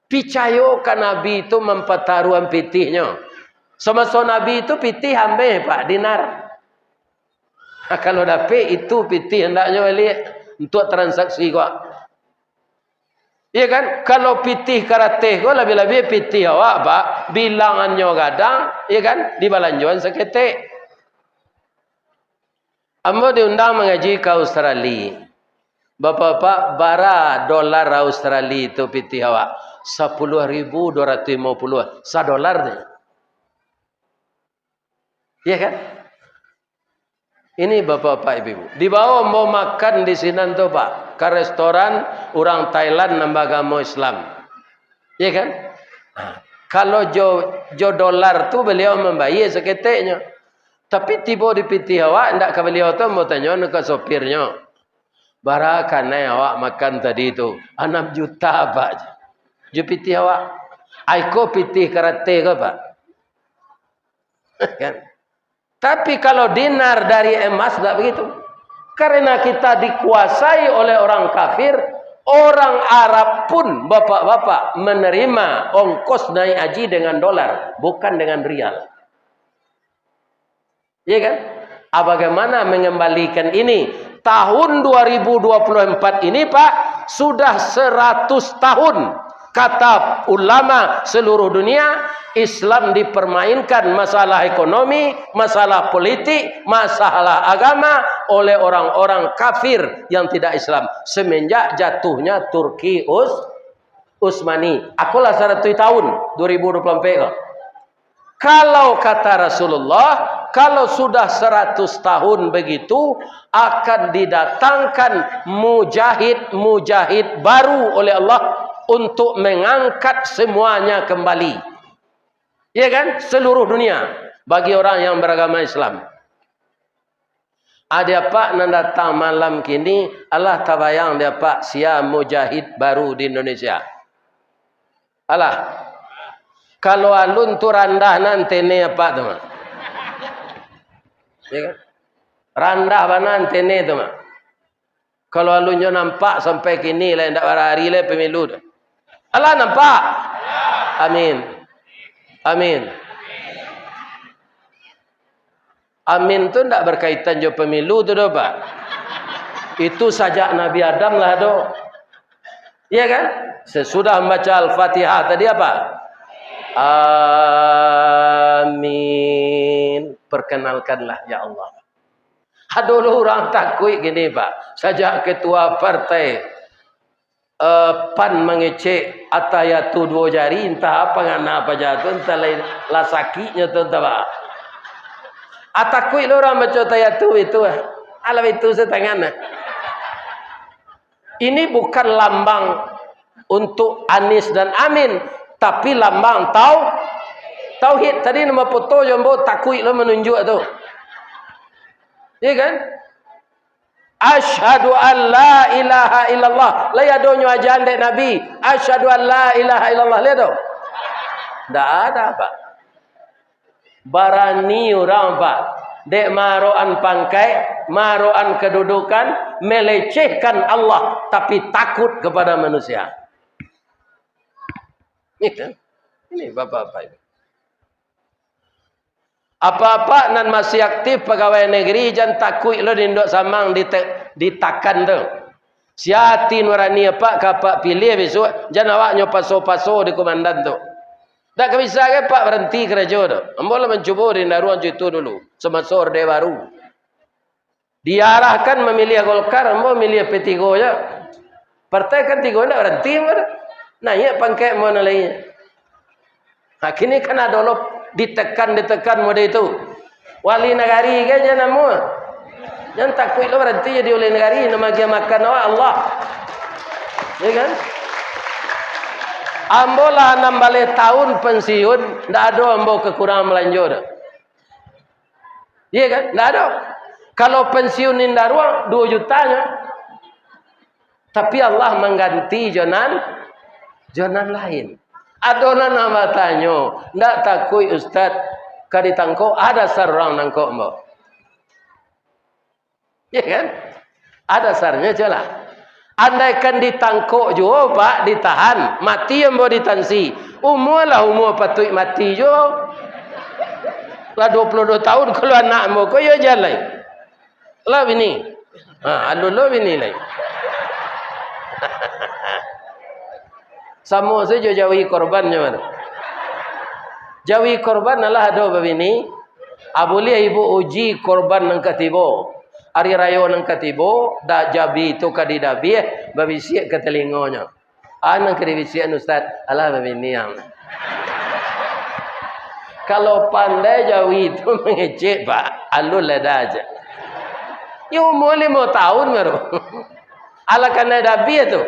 picayo ka Nabi itu mampataruahan pitihnyo. Samaso Nabi itu pitih ameh, Pak, dinar. Nah, kalau dapek itu pitih, hendaknyo baliak untuak transaksi ko. Iya kan? Kalau pitih karateh ko, labiah-labiah pitih awak, Pak, bilangannyo gadang, iya kan? Dibalanjoan saketek. Ambo diundang mangaji ka Australia. Bapak-bapak, bara dolar Australia tu pitih awak? Sapuluah ribu duo ratuih limo puluah sadolar tu. Iya kan? Ini bapak-bapak, ibu-ibu. Dibawa ambo makan di sinan tu, Pak, ka restoran urang Thailand nan baagamo Islam. Iya kan? Nah, kalau jo, jo dolar tu baliau mambayia saketeknyo. Tapi tibo di pitih awak, ndak ka baliau tu, ambo tanyo ka sopirnyo. Bara kanai awak makan tadi tu? Anam juta, Pak. Jo pitih awak. Ai ko pitih karateh ko, Pak. Kan? Tapi kalau dinar dari emas, tidak begitu. Karena kita dikuasai oleh orang kafir, orang Arab pun, bapak-bapak, menerima ongkos naik haji dengan dolar, bukan dengan rial. Iya kan? Ah, bagaimana mengembalikan ini? Tahun dua ribu dua puluh empat ini, Pak, sudah seratus tahun, kata ulama seluruh dunia, Islam dipermainkan masalah ekonomi, masalah politik, masalah agama oleh orang-orang kafir yang tidak Islam semenjak jatuhnya Turki Us-, Utsmani. Akolah saratus tahun, dua ribu dua puluh empat ko. Kalau kata Rasulullah, kalau sudah seratus tahun begitu, akan didatangkan mujahid-mujahid baru oleh Allah untuk mengangkat semuanya kembali. Ya kan? Seluruh dunia bagi orang yang beragama Islam. Ado apak nan datang malam kini, alah tabayang di apak sia mujahid baru di Indonesia? Alah. Kalau alun tu randah nan tene apak tu mah. Ya kan? Randah bana antene tu mah. Kalau alun jo nampak sampai kini lah, indak bara hari lah pemilu tu. Alah nampak? Amin. Amin. Amin tu ndak berkaitan jo pemilu tu doh, Pak. Itu sajak Nabi Adam lah do. Iya kan? Sesudah membaca Al-Fatihah tadi apa? Amin. Perkenalkanlah, ya Allah. Ado lo urang takuik gini, Pak. Sajak ketua partai eh, pan mangecek atayatu duo jari, entah apa ngana paja tu, entah lain lah sakiknyo tu, entah apa. Ah, takuik lo urang baco atayatu itu, ah. Alah itu satangan, ah. Ini bukan lambang untuk Anies dan Amin, tapi lambang tau-, tauhid. Tadi namo foto jo ambo takuik lo manunjuak tu. Iya kan? Asyhadu an la ilaha illallah. Lai adonyo ajahan dek Nabi. Asyhadu an la ilaha illallah. Lai ado? Ndak ada, Pak. Barani urang, Pak. Dek maroan pangkaik, maroan kedudukan, melecehkan Allah, tapi takut kepada manusia. Ini kan? Ini bapak-bapak ini. Apak-apak nan masih aktif pagawai negeri, jan takuik lo di induak samang dite-, ditakan tu. Siati nurani apak ka apak pilih bisuak, jan awak nyo paso-paso di komandan tu. Dak ka bisa gai apak baranti karajo tu. Ambo lah mancubo di Indaruang co itu dulu, samaso Orde Baru. Diarahkan mamiliah Golkar, ambo miliah P tigo ja. Partai kan tigo ndak baranti ambo tu. Naiak pangkek ambo nan lain. Ha, kini kan ado lo ditekan-ditekan mode itu. Wali nagari kan jan namo. Jan takuik lo baranti jadi wali nagari, nan magiah makan awak Allah. Ya kan? Ambo lah anam baleh taun pensiun, ndak ado ambo kekurangan balanjo tu. Iya kan? Ndak ado. Kalau pensiun Indaruang, duo juta nyo. Tapi Allah mangganti jo nan, jo nan lain. Ado nan batanyo, "Ndak takuik Ustaz, ka ditangkok?" Ada sarang nangkok ambo. Iya kan? Ada dasarnyo, colah. Andaikan ditangkok juo, Pak, ditahan, mati ambo di tansi. Umua lah umua patuik mati juo. Lah duo puluah duo taun kalau anak ambo ko, iyo jan lai. Lah bini. Ha, alun lo bini lai. Samo sajo jawi korban nyo mah. Jawi korban alah ado babini. Ah, buliah ibu uji korban nan ka tibo. Ari rayo nan ka tibo, da-, jawi tu ka didabiah, babisiak ka talingonyo. Ah, nan ka dibisiakan Ustaz, alah babini ang. Kalau pandai jawi tu mangecek, Pak, alun lah dah aja. Yo umua limo taun baru. Alah kanai dabiah tu.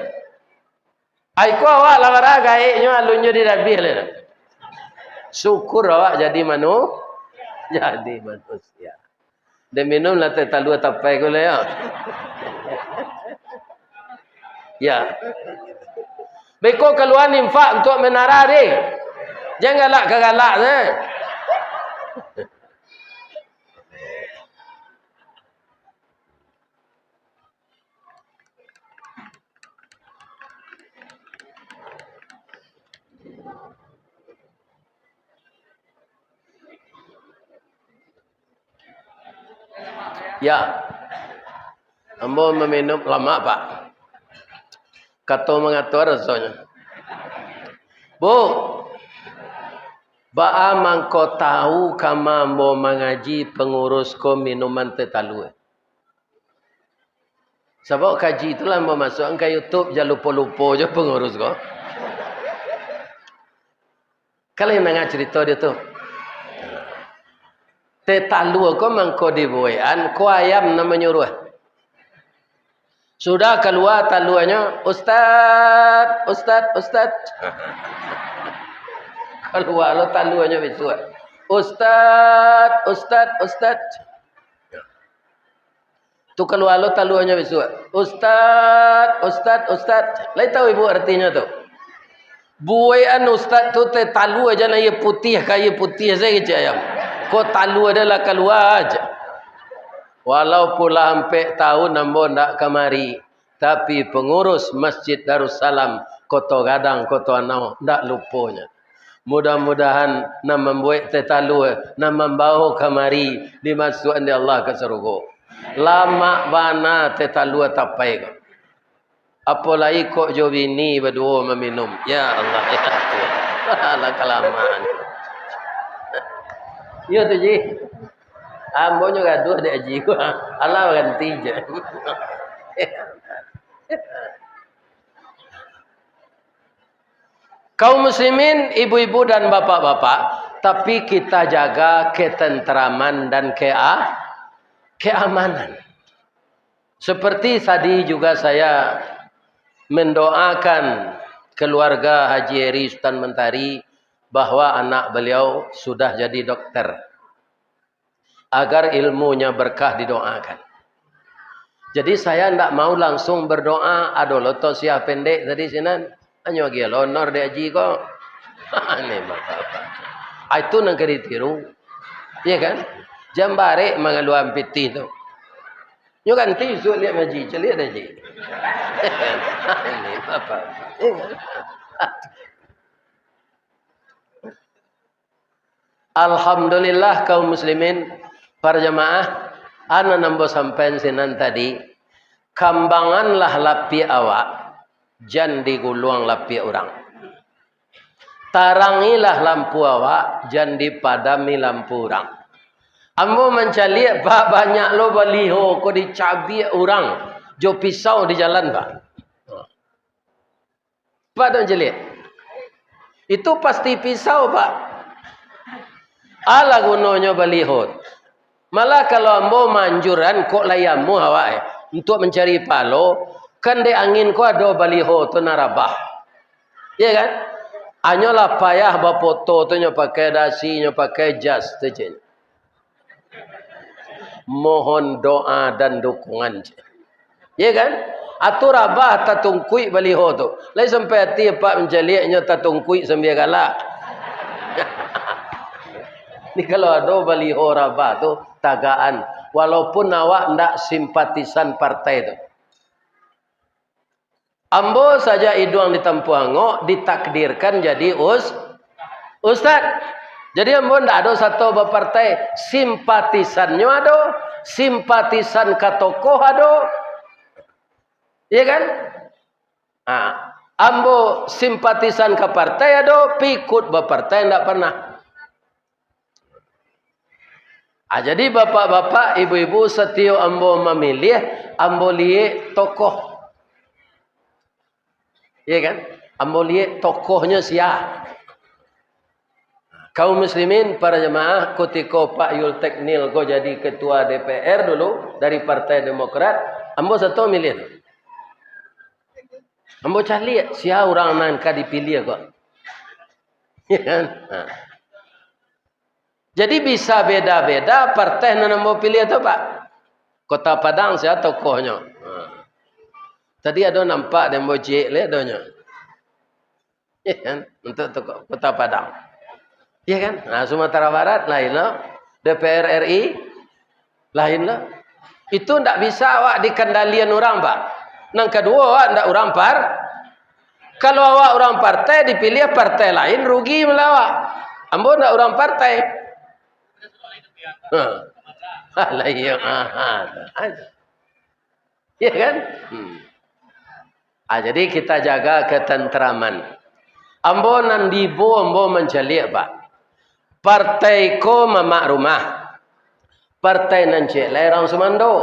Ai ko awak lah bara gaeknyo, alunnyo didabiah lai. Syukur awak jadi manu-, jadi manusia. Den minum lah teh talua tapai ko lai, yo. Ya. Beko kalua infak untuak menara deh. Jan galak ka galak se. Ya. Ambo maminum lamak, Pak. Kato mangato rasonyo. Bu, baa mangko tahu kama ambo mangaji pangurus ko minuman teh talua? Sabab kaji tu lah ambo masuakkan ka YouTube, jan lupo-lupo jo pangurus ko. Kalian danga carito dia tu. Teh talua ko mangko dibuekan, ko ayam nan manyuruah. Sudah kalua taluanyo, "Ustaz, ustaz, ustaz." Kalua lo taluanyo bisuak. "Ustaz, ustaz, ustaz." Tu kalua lo taluanyo bisuak. "Ustaz, ustaz, ustaz." Lai tahu ibu artinyo tu? Buekan ustaz tu teh talua jan aia putiah ka aia putiah sajo, kecek ayam. Ko talua dah lah kalua aja. Walaupun lah ampek tahun ambo ndak kamari, tapi pengurus Masjid Darussalam, Koto Gadang, Koto Anau, ndak luponyo. Mudah-mudahan nan mambuek teh talua, nan mambawo kamari, dimasuakan dek Allah ka sarugo. Lamak bana teh talua tapai ko. Apo lai kok jo bini baduo maminum. Ya Allah, ya Tuhan. Alah, kalamaan. Iyo tu, Ji. Ambo nyo gaduah dek Aji ko. Alah, ganti je. Kaum muslimin, ibu-ibu dan bapak-bapak, tapi kita jaga ketenteraman dan kea-, keamanan. Seperti tadi juga saya mendoakan keluarga Haji Eri Sutan Mentari bahwa anak beliau sudah jadi dokter, agar ilmunya berkah didoakan. Jadi saya ndak mau langsung berdoa, ado lo tausiah pendek tadi sinan. Hanyo agiah lo honor dek Haji ko. Aneh bapak-bapak. Ah, itu nan ka ditiru. Iya kan? Jan barek mangaluan pitih tu. Nyo ganti isuak liak Haji, caliak dek Haji. Aneh bapak-bapak. Iya kan? Alhamdulillah, kaum muslimin, para jamaah, a nan ambo sampaian sinan tadi, kambanganlah lapiak awak, jan diguluang lapiak urang. Tarangilah lampu awak, jan dipadami lampu urang. Ambo mancaliak, Pak, banyak lo baliho ko dicabiak urang jo pisau di jalan, Pak. Pak, ado mancaliak? Itu pasti pisau, Pak. Alah gunonyo baliho. Malah kalau ambo maanjuran, kok lai amuah awak, eh, untuak mancari pahalo, kan dek angin ko ado baliho tu nan rabah. Iya kan? Hanyolah payah bafoto tu nyo pakai dasi, nyo pakai jas tu, cek. Mohon doa dan dukungan, cek. Iya kan? Atu rabah tatungkuik baliho tu. Lai sampai ati apak mancaliaknyo tatungkuik sambia galak. Ni kalau ado baliho rabah tu, tagaan. Walaupun awak ndak simpatisan partai tu. Ambo sajak iduang ditampuah angok, ditakdirkan jadi us-, ustad. Jadi ambo ndak ado sato bapartai, simpatisannyo ado, simpatisan ka tokoh ado. Iya kan? Ha, ambo simpatisan ka partai ado, pikut bapartai ndak pernah. Ah, jadi bapak-bapak, ibu-ibu, satiok ambo mamiliah, ambo liek tokoh. Iya kan? Ambo liek tokohnyo sia. Kaum muslimin, para jamaah, kutiko Pak Yulteknil ko jadi ketua D P R dulu dari Partai Demokrat, ambo sato miliah tu. Ambo caliak sia urang nan ka dipiliah ko. Iya kan? Ha. Jadi bisa beda-beda partai nan ambo piliah tu, Pak. Kota Padang sia tokohnyo. Ha. Tadi ado nampak di ambo ciek leh adonyo. Iya kan? Untuk tokoh Kota Padang. Iya kan? Nah, Sumatera Barat lain lo. D P R R I lain lo. Itu ndak bisa awak dikandalian urang, Pak. Nan kaduo, awak ndak urang par-, kalau awak urang partai, dipiliah partai lain, rugi malah awak. Ambo ndak urang partai. Ha. Alah, iya. Ha, ha. Iya kan? Hmm. Ah, jadi kita jaga ketenteraman. Ambo nan diibo ambo mancaliak, Pak. Partai ko mamak rumah. Partai nan ciek lai urang sumando.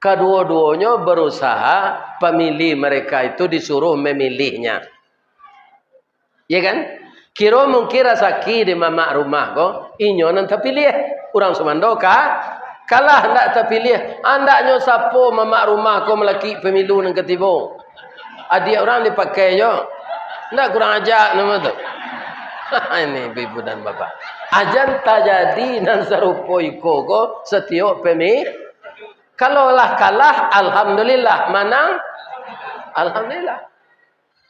Kaduo-duonyo berusaha pamilih mereka itu disuruh memilihnya. Iya kan? Kiro mungkin rasaki di mamak rumah ko, inyo nan tapiliah. Urang sumando ka, kalah ndak tapiliah. Andaknyo sapo mamak rumah ko malakik pamilu nan katibo. Adiak urang dipakai jo. Ndak kurang aja namo tu. Ini ibu-ibu dan bapak. Ajan tajadi nan sarupo iko ko satiok pemi-, kalau lah kalah, alhamdulillah. Manang, alhamdulillah.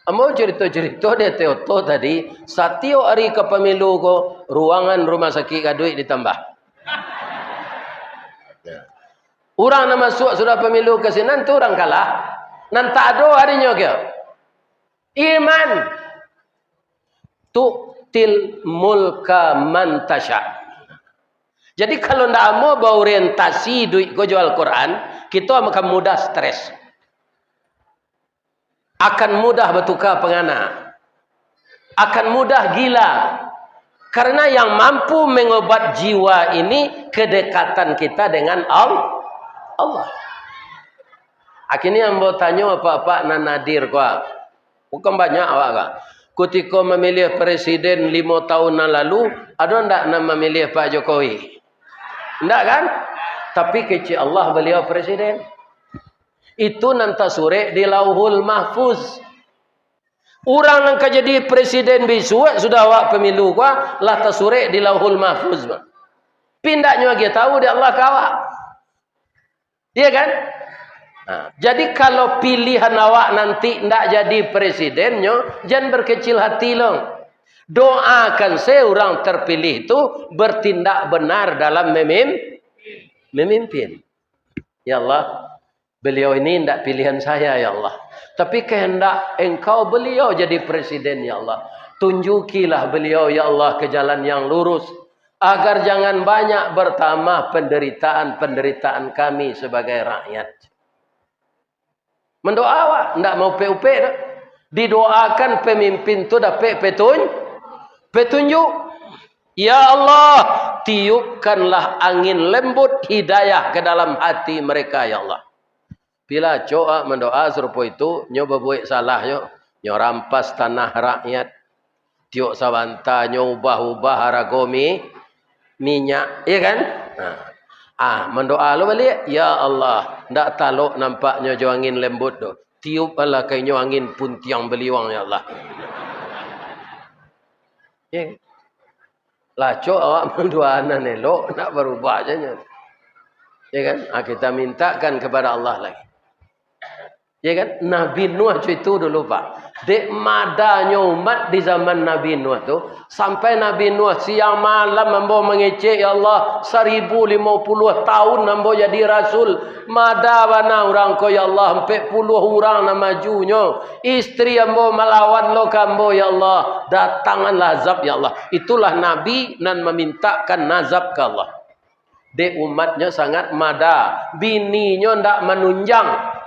Ambo carito-carito di ateh oto tadi, satiok ari ka pamilu ko, ruangan rumah sakik gaduik ditambah. Urang nan masuak sudah pamilu ka sinan tu urang kalah. Nan tak ado adinyo kio. Iman. Tu'til mulka man tasya. Jadi, kalau ndak amuah baorientasi iduik ko jo Al-Quran, kito akan mudah stres. Akan mudah batuka pangana. Akan mudah gila. Karena yang mampu mengobat jiwa ini kedekatan kita dengan Al-, Allah. Akhirnya ambo tanyo apak-apak nan hadir ko, ah. Bukan banyak awak ka. Kutiko mamiliah presiden limo tahun nan lalu, ado ndak nan mamiliah Pak Jokowi? Ndak kan? Tapi kecek Allah baliau presiden. Itu nan tasurek di Lauhul Mahfuz. Urang nan ka jadi presiden bisuak sudah awak pamilu ko, lah tasurek di Lauhul Mahfuz, bah. Pindaknyo agiah tahu di Allah ka awak. Iya kan? Nah, jadi kalau pilihan awak nanti ndak jadi presidennyo, jan berkecil hati lo. Doakan se urang terpilih tu bertindak benar dalam memim-, memimpin. Ya Allah, beliau ini ndak pilihan saya, ya Allah. Tapi kehendak Engkau beliau jadi presiden, ya Allah. Tunjukilah beliau, ya Allah, ke jalan yang lurus. Agar jangan banyak bertambah penderitaan-penderitaan kami sebagai rakyat. Mendoa awak, ndak maupek-upek doh. Didoakan pemimpin tu dapek petun-, petunjuk. Ya Allah, tiupkanlah angin lembut hidayah ke dalam hati mereka, ya Allah. Pila acok awak mandoa sarupo itu, nyo babuek salah nyo, nyo rampas tanah rakyat. Tiok sabanta nyo ubah-ubah harago mi-, minyak, iya kan? Nah. Ah, mandoa lo baliak, "Ya Allah, ndak talok nampaknyo jo angin lembut tu. Tiupkanlah ka inyo angin puntiang baliuang, ya Allah." Iya kan? Lah acok awak mandoa nan elok, nak barubah se nyo. Ya kan? Ah, kita mintakan kepada Allah lagi. Ya kan? Nabi Nuh itu dulu, Pak. Dek madanyo umat di zaman Nabi Nuh tu, sampai Nabi Nuh siang malam ambo mangecek, "Ya Allah, saribu limo puluah tahun ambo jadi rasul. Mada bana urang ko, ya Allah, ampek puluah urang nan majunyo. Istri ambo malawan lo ka ambo, ya Allah. Datanganlah azab, ya Allah." Itulah Nabi nan mamintakan azab ka Allah. Dek umatnyo sangat mada, bininyo ndak manunjang.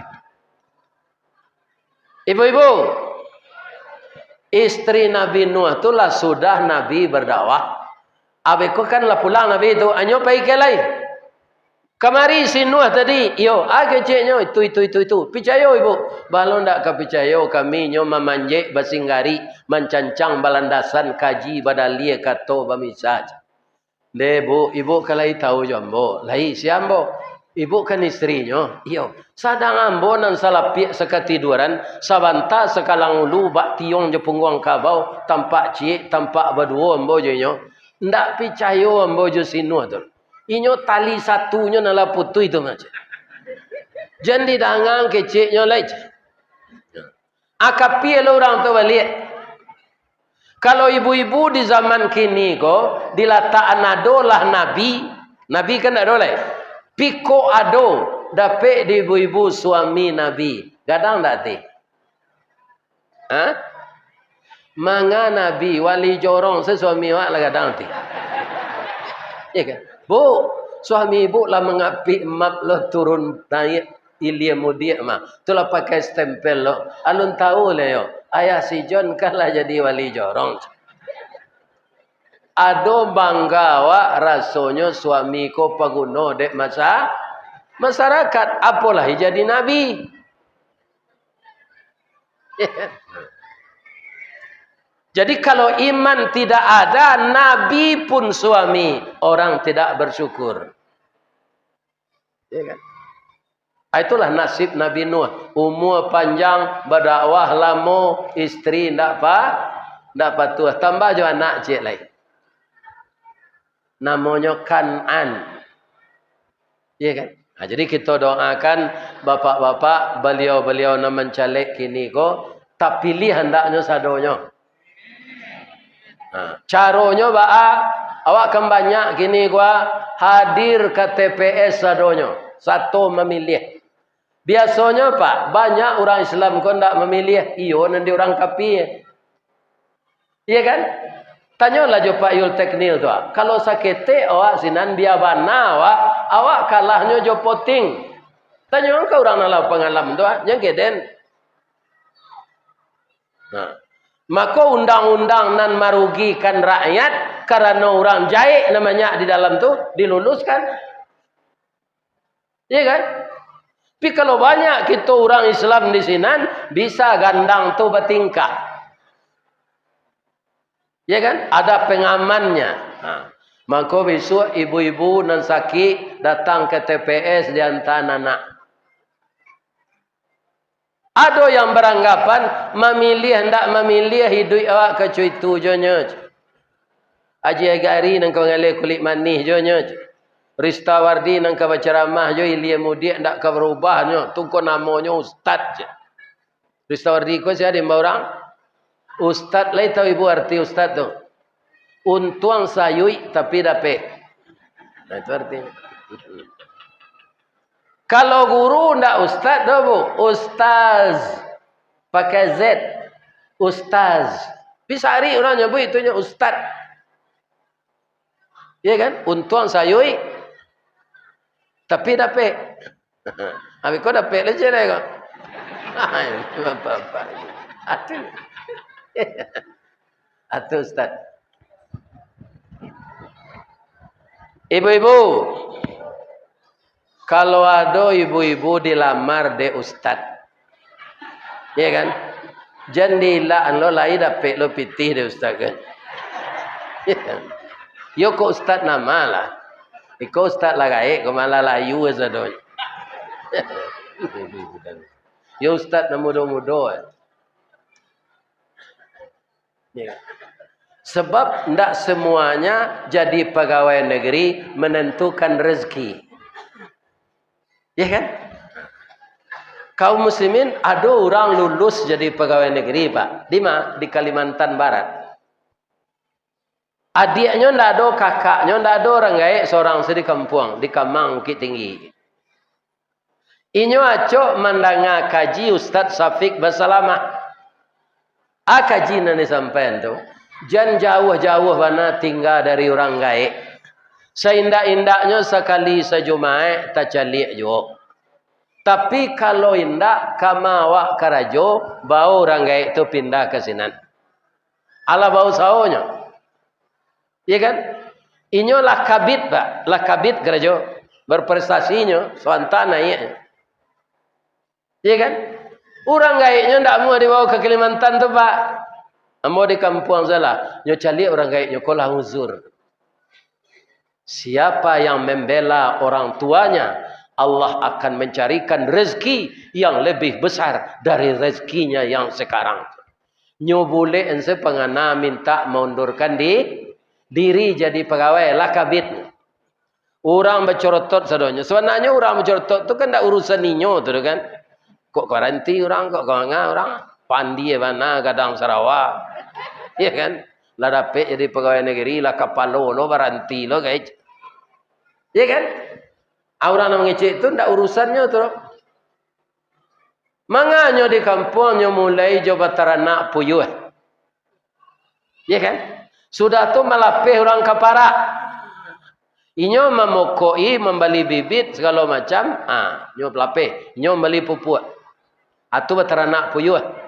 Ibu-ibu, istri Nabi Nuh tu lah sudah Nabi berdakwah. Abih ko kan lah pulang Nabi tu, anyo pai ka lai. "Kamari si Nuh tadi." "Iyo, a keceknyo?" "Itu, itu, itu, itu." "Picayo ibu?" "Baa lo ndak ka picayo, kami nyo mamanjek basinggarik, mancancang balandasan, kaji badalia, kato bamisa." "Ndeh, Bu, ibu kan lai tahu jo ambo." "Lai, sia ambo?" "Ibu kan istrinyo." "Iyo." "Sadang ambo nan salapiak sakatiduaran, sabanta sakalang ulu bak tiong jo pungguang kabau, tampak ciek, tampak baduo ambo jo inyo. Ndak picayo ambo jo si Nuh tu. Inyo tali satunyo nan lah putuih tu mah." "Jan didanga keceknyo lai." Akapia lo urang tu baliak. Kalau ibu-ibu di zaman kini ko, dilatakan ado lah nabi, nabi kan ndak ado lai. Piko ado dapek di ibu-ibu suami nabi. Gadang ndak ati? Ha? Manga nabi, wali jorong se suami awak lah gadang ati. Ya kan? "Bu, suami ibu lah mangapik map lo turun naiak ilia mudiak mah. Tu lah pakai stempel lo. Alun tahu le yo, ayah si John kan lah jadi wali jorong." Ado bangga awak rasonyo suami ko paguno dek masa-, masarakat, apolai jadi nabi. Jadi kalau iman tidak ada, nabi pun suami, orang tidak bersyukur. Ya kan? Ah, itulah nasib Nabi Nuh. Umua panjang, badakwah lamo, istri ndak pa-, ndak patuah. Tambah jo anak ciek lai. Namonyo Kan'an. Iya kan? Nah, jadi kito doakan bapak-bapak, baliau-baliau nan mancalek kini ko, Piliah andaknyo sadonyo. Nah, caronyo baa? Awak kan banyak kini ko, hadir ka T P S sadonyo, sato mamiliah. Biasonyo, Pak, banyak urang Islam ko ndak mamiliah, iyo nan di urang kapia. Iya kan? Tanyolah jo Pak Yul Teknil tu, ah. Kalau saketek awak sinan bia bana awak, awak kalahnyo jo poting. Tanyo ka urang nan lah pangalam tu, ah, jan keden. Nah, mako undang-undang nan marugikan rakyat karano urang jahek nan banyak di dalam tu diluluskan. Iya kan? Tapi kalau banyak kito urang Islam di sinan, bisa gandang tu batingkah. Iya kan? Ada pengamannya. Ha. Mako bisuak ibu-ibu nan sakik datang ka T P S diantaan anak. Ado yang baranggapan, mamiliah ndak mamiliah iduik awak kaco itu jo nyo. Haji Agari nan ka mangaleh kulik manih jo nyo. Ristawardi nan ka bacaramah jo ilia mudiak ndak ka barubah nyo. Tu ko namonyo ustad je. Ristawardi ko sia di mbah urang? Ustad, lai tahu ibu arti ustad tu? Untuang sayuik tapi dapek. Nah, itu artinyo. Kalau guru ndak ustad doh, Bu. Ustaz. Pakai Z. Ustaz. Bisa ari urang nyabuik itu nyo ustad. Iya kan? Untuang sayuik, tapi dapek. Abih ko dapek lah je lah ko. Bapak-bapak. Atuh. Atuh, Ustaz. Ibu-ibu, kalau ado ibu-ibu dilamar dek ustad, iya kan? Jan diilakan lo, lai dapek lo pitih dek ustad kan? Iya kan? Yo kok ustad nama lah. Iko ustad lah gaek, kok malah layu sadonyo. Yo ustad nan mudo-mudo. Ya. Sebab ndak semuanya jadi pegawai negeri menentukan rezeki. Ya kan? Kaum muslimin, ado urang lulus jadi pegawai negeri, Pak. Di ma? Di Kalimantan Barat. Adiaknyo ndak ado, kakaknyo ndak ado, urang gaek sorang se di kampuang, di Kamang, Bukittinggi. Inyo acok mandanga kaji Ustaz Syafiq basalamah. A kaji nan disampaian tu, jan jauah-jauah bana tingga dari urang gaek. Saindak-indaknyo sakali sajumaik tacaliak juo. Tapi kalau indak, kama awak karajo, bao urang gaek tu pindah ka sinan. Alah bausaho nyo. Iya kan? Inyo lah kabit, Pak. Lah kabit karajo. Berprestasi nyo, suanta naiak. Iya kan? Urang gaeknyo ndak amuah dibawa ka Kalimantan tu, Pak. Ambo di kampuang salah. Nyo caliak urang gaeknyo ko lah uzur. Siapa yang membela orang tuanya, Allah akan mencarikan rezeki yang lebih besar dari rezekinya yang sekarang. Nyo bulek se pangana mintak maundurkan di, diri jadi pagawai, lah kabit. Urang bacorotot sadonyo. Sabananyo urang bacorotot tu kan ndak urusan inyo tu kan. Kok garanti urang, kok ka manga urang. Pandie bana gadang sarawa. Ya kan? Lah dapek jadi pagawai negeri, lah kapalo lo, baranti lo, guys. Ya kan? Ah, urang nan mangecek tu ndak urusannyo tu. Manganyo di kampuang nyo mulai jo bataranak puyuah. Ya kan? Sudah tu malapeh urang ka parak. Inyo mamokok-i, mambali bibit, sagalo macam. Ah, nyo lapeh. Inyo mambali pupuak. Ah, tu bataranak puyuah.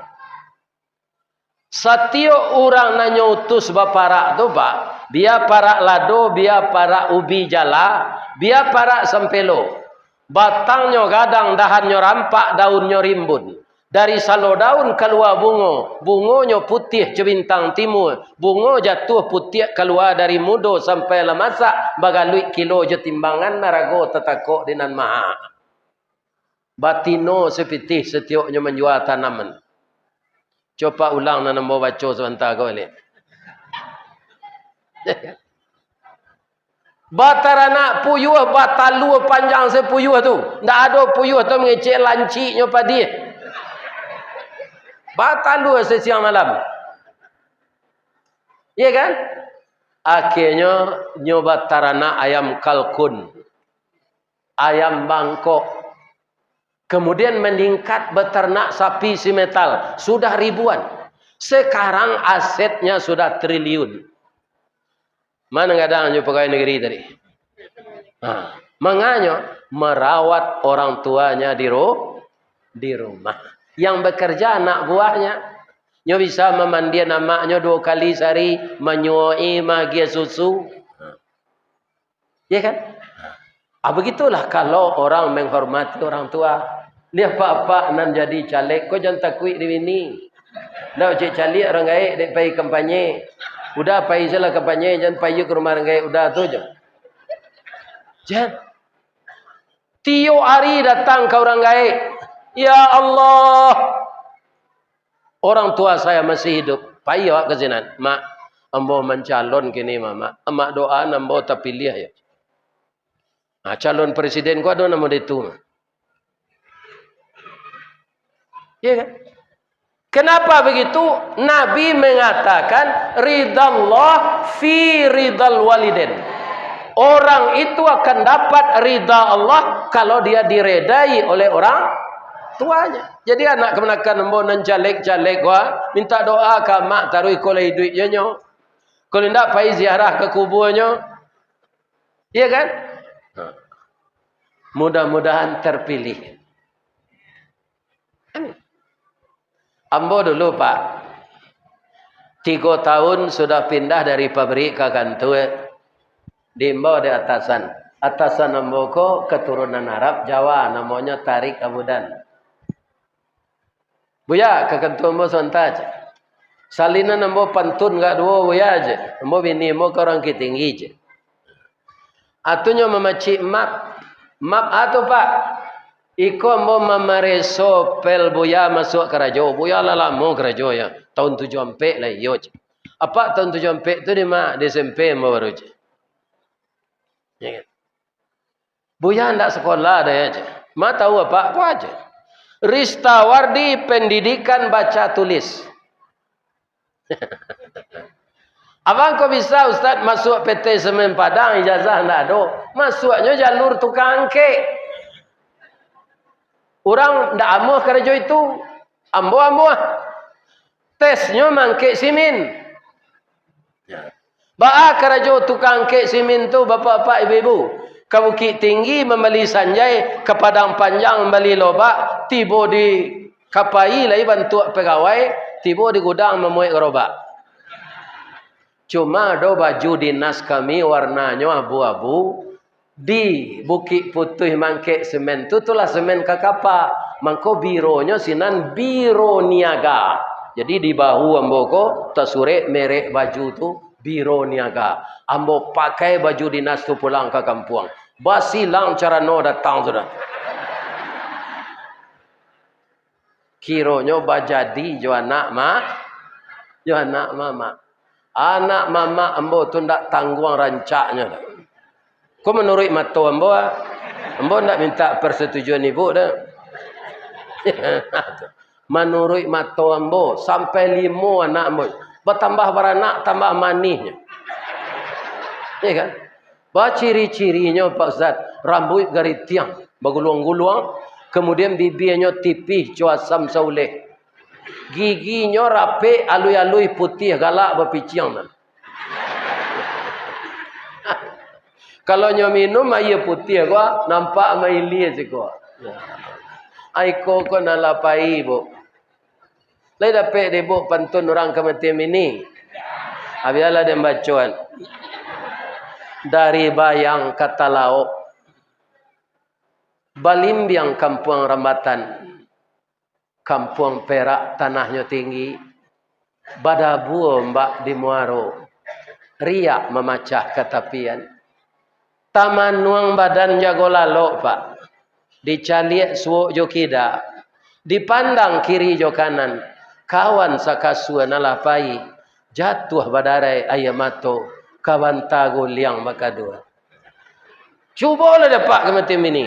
Satiok urang nan nyo utus baparak tu, Pak, bia parak lado, bia parak ubi jala, bia parak sampelo. Batangnyo gadang, dahannyo rampak, daunnyo rimbun. Dari salo daun kalua bungo, bungonyo putiah jo bintang timua, bungo jatuah putiak kalua dari mudo sampai lah masak, bagaluik kilo jo timbangan, arago tatakok di nan maha. Batino sapitih satioknyo manjua tanaman. Coba ulang nan ambo baco sabanta ko baliak. Bataranak puyuah, batalua panjang sapuyuah tu. Ndak ado puyuah tu mangecek lanciknyo padiah. Batalua sasiang malam. Iya kan? Akhirnyo nyo bataranak ayam kalkun, ayam bangkok. Kemudian meningkat beternak sapi simetal, sudah ribuan. Sekarang asetnya sudah triliun. Mano gadang jo pegawai negeri tadi? Ha, manganyo merawat orang tuanya di ru-, di rumah. Yang bekerja anak buahnya. Nyo bisa mamandian amaknyo duo kali sehari, manyuoi, maagiah susu. Ya kan? Ah, begitulah kalau orang menghormati orang tua. Ni apak-apak nan jadi caleg, ko jan takuik dibini. Ndak cek caliak orang gaek dek pai kampanye. Udah pai salah kampanye, jan pai ka rumah orang gaek, udah tu je. Jan. Tiok ari datang ka urang gaek. Ya Allah, orang tua saya masih hidup. Pai awak ka sinan. Mak, ambo mancalon kini, Mak. Mak, Mak doaan ambo tapiliah, ya. Nah, calon presiden ko ado namo ditu, Mak. Iya kan? Kenapa begitu? Nabi mengatakan, "Ridallah fi ridal waliden." Orang itu akan dapat rida Allah kalau dia diredai oleh orang tuanya. Jadi, anak kamanakan ambo nan caleg-caleg ko, minta doa ka mak taruih ko lai iduik jo nyo. Kalau indak, pai ziarah ka kubuanyo. Iya kan? Mudah-mudahan terpilih. Ambo dulu, Pak, tigo tahun sudah pindah dari pabrik ka kantua. Diimbau dek atasan. Atasan ambo ko keturunan Arab, Jawa, namonyo Tarik Abudan. "Buya, ka kantua ambo sabanta," cek. "Salinan ambo pantun kaduo, Buya," cek. "Ambo bini ambo ka urang Bukiktinggi," cek. Atunyo mamacik map. "Map a tu, Pak?" "Iko ambo mamareso pel Buya masuak karajo. Buya lah lamo karajo, ya. Tahun tujuah ampek lah iyo," cek. "Apak tahun tujuah ampek tu di ma?" "Di S M P ambo baru," cek. Ya kan? "Buya ndak sekolah doh, ya," cek. "Ma tahu Apak ko?" cek. "Ristawardi Pendidikan Baca Tulis." "Abang ko bisa, Ustaz, masuak P T Semen Padang, ijazah ndak ado?" "Masuaknyo jalur tukang angkek. Urang ndak amuah karajo itu. Ambo amuah. Tesnyo mangkek simin." Ya. Baa karajo tukang angkek simin tu, bapak-bapak, ibu-ibu? Ka Bukiktinggi mambali sanjai, ka Padang Panjang mambali lobak, tibo di Kapai lai bantuak pegawai, tibo di gudang mamuek garobak. Cuma ado baju dinas kami warnanyo abu-abu, di Bukik Putuih mangkek semen tu, tulah semen ka kapa. Mangko bironyo sinan Biro Niaga. Jadi di bahu ambo ko tasurek merek baju tu, Biro Niaga. Ambo pakai baju dinas tu pulang ka kampuang. Basilang carano datang sudah. Kironyo bajadi jo anak ma-, jo anak mamak. Anak mamak ambo tu ndak tangguang rancaknyo tu. Ko manuruik mato ambo, ah. Ambo ndak minta persetujuan ibu doh. Manuruik mato ambo, sampai limo anak ambo. Batambah baranak, tambah manihnyo. Iya kan? Baciri-cirinyo, Pak Ustaz, rambuik garitiang, baguluang-guluang, kemudian bibianyo tipih, co asam sauleh. Giginyo rapek, aluih-aluih, putiah, galak, bapiciang nan. Kalau nyo minum aia putiah ko, nampak mailia siko. Ai ko ko nan lah pai, Bu. Lai dapek dek Ibuk pantun urang kamatian bini? Ah, bialah den bacoan. Dari Bayang ka Talaok, balimbiang Kampuang Rambatan, Kampuang Perak tanahnyo tinggi, badabua ombak di muaro, riak mamacah ka tapian. Tamanuang badan jago lalok, Pak. Dicaliak suok jo kida, dipandang kiri jo kanan, kawan sakasua nan lah pai, jatuah badarai aia mato, ka banta guliang bakadua. Cubolah dapek kamatian bini.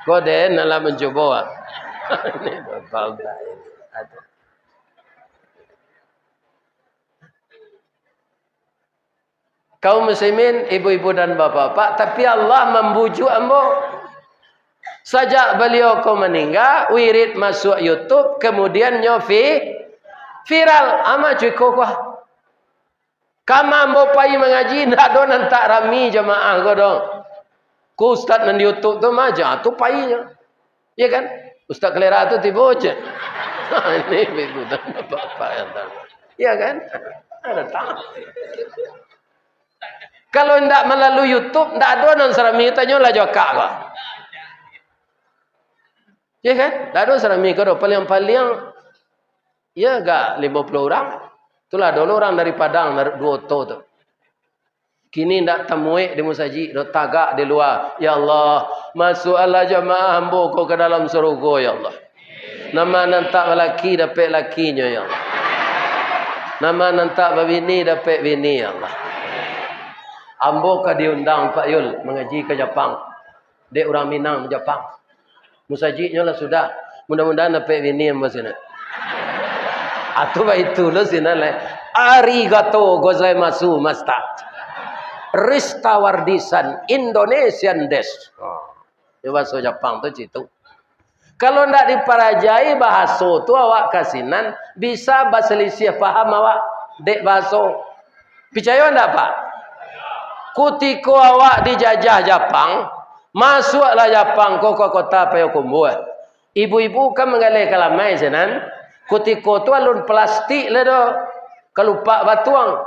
Ko den nan lah mancubo, ah. Ini bapak-bapak ini. Aduh. Kaum muslimin, ibu-ibu dan bapak-bapak, tapi Allah mambujuk ambo. Sajak baliau ko maningga, wirid masuak YouTube, kemudian nyo vi-, viral. Ama cuko kuah. Kama ambo pai mangaji, ndak ado nan tak rami jamaah ko doh. Ko ustaz nan di YouTube tu mah, ja, tu painyo. Iya kan? Ustaz Kelera tu tibo je. Ini ibu dan bapak yang tahu. Iya kan? Ada tahu. Kalau ndak malalui YouTube, ndak ado nan sarami, tanyolah jo akak ko. Iya kan? Ndak ado sarami ko doh. Paling-paling, iya, agak limo puluah urang. Itulah dulu urang dari Padang, dari duo oto tu. Kini ndak tamuek di musajik doh, tagak di lua. Ya Allah, masuaklah jamaah ambo ko ka dalam sarugo, ya Allah. Nama nan tak balaki, dapek lakinyo, ya Allah. Nama nan tak babini, dapek bini, ya Allah. Ambo ka diundang, Pak Yul, mangaji ka Japang. Dek urang Minang Japang. Musajiknyo lah sudah. Mudah-mudahan dapek bini ambo sinan. Atu baitu lo sinan lai. Arigato gozaimasu, Master. Rista Wardisan Indonesian Desk. Oh. Di bahaso Japang tu citu. Kalau ndak diparajai bahaso tu, awak ka sinan bisa basalisiah paham awak dek bahaso. Picayo ndak, Pak? Kutiko awak dijajah Japang, masuaklah Japang ko ka kota Payokumbuah. Ibu-ibu kan manggaleh kalamai sinan. Kutiko tu alun plastik lah doh, kalupak batuang.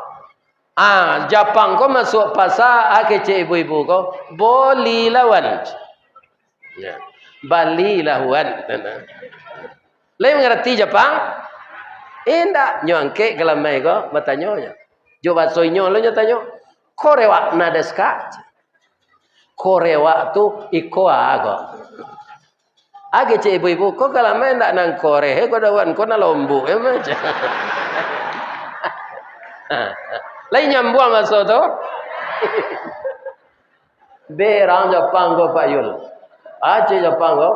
Ah, Japang ko masuak pasa, ah, kecek ibu-ibu ko, "Bolilah wan." Ya. "Balilah wan." Lai mangarati Japang? Indak. Nyo angkek kalamai ko, batanyo nyo. Jo bahaso inyo lo nyo tanyo, "Korewa nan desu ka?" Korewa tu iko a ko. Age cek ibu-ibu, ko kalamai ndak nan koreh, ko daun ko nan lombok, ya, macam. Lai nyambuang maso tu. Berang Japang ko, Pak Yul. Aceh Japang ko,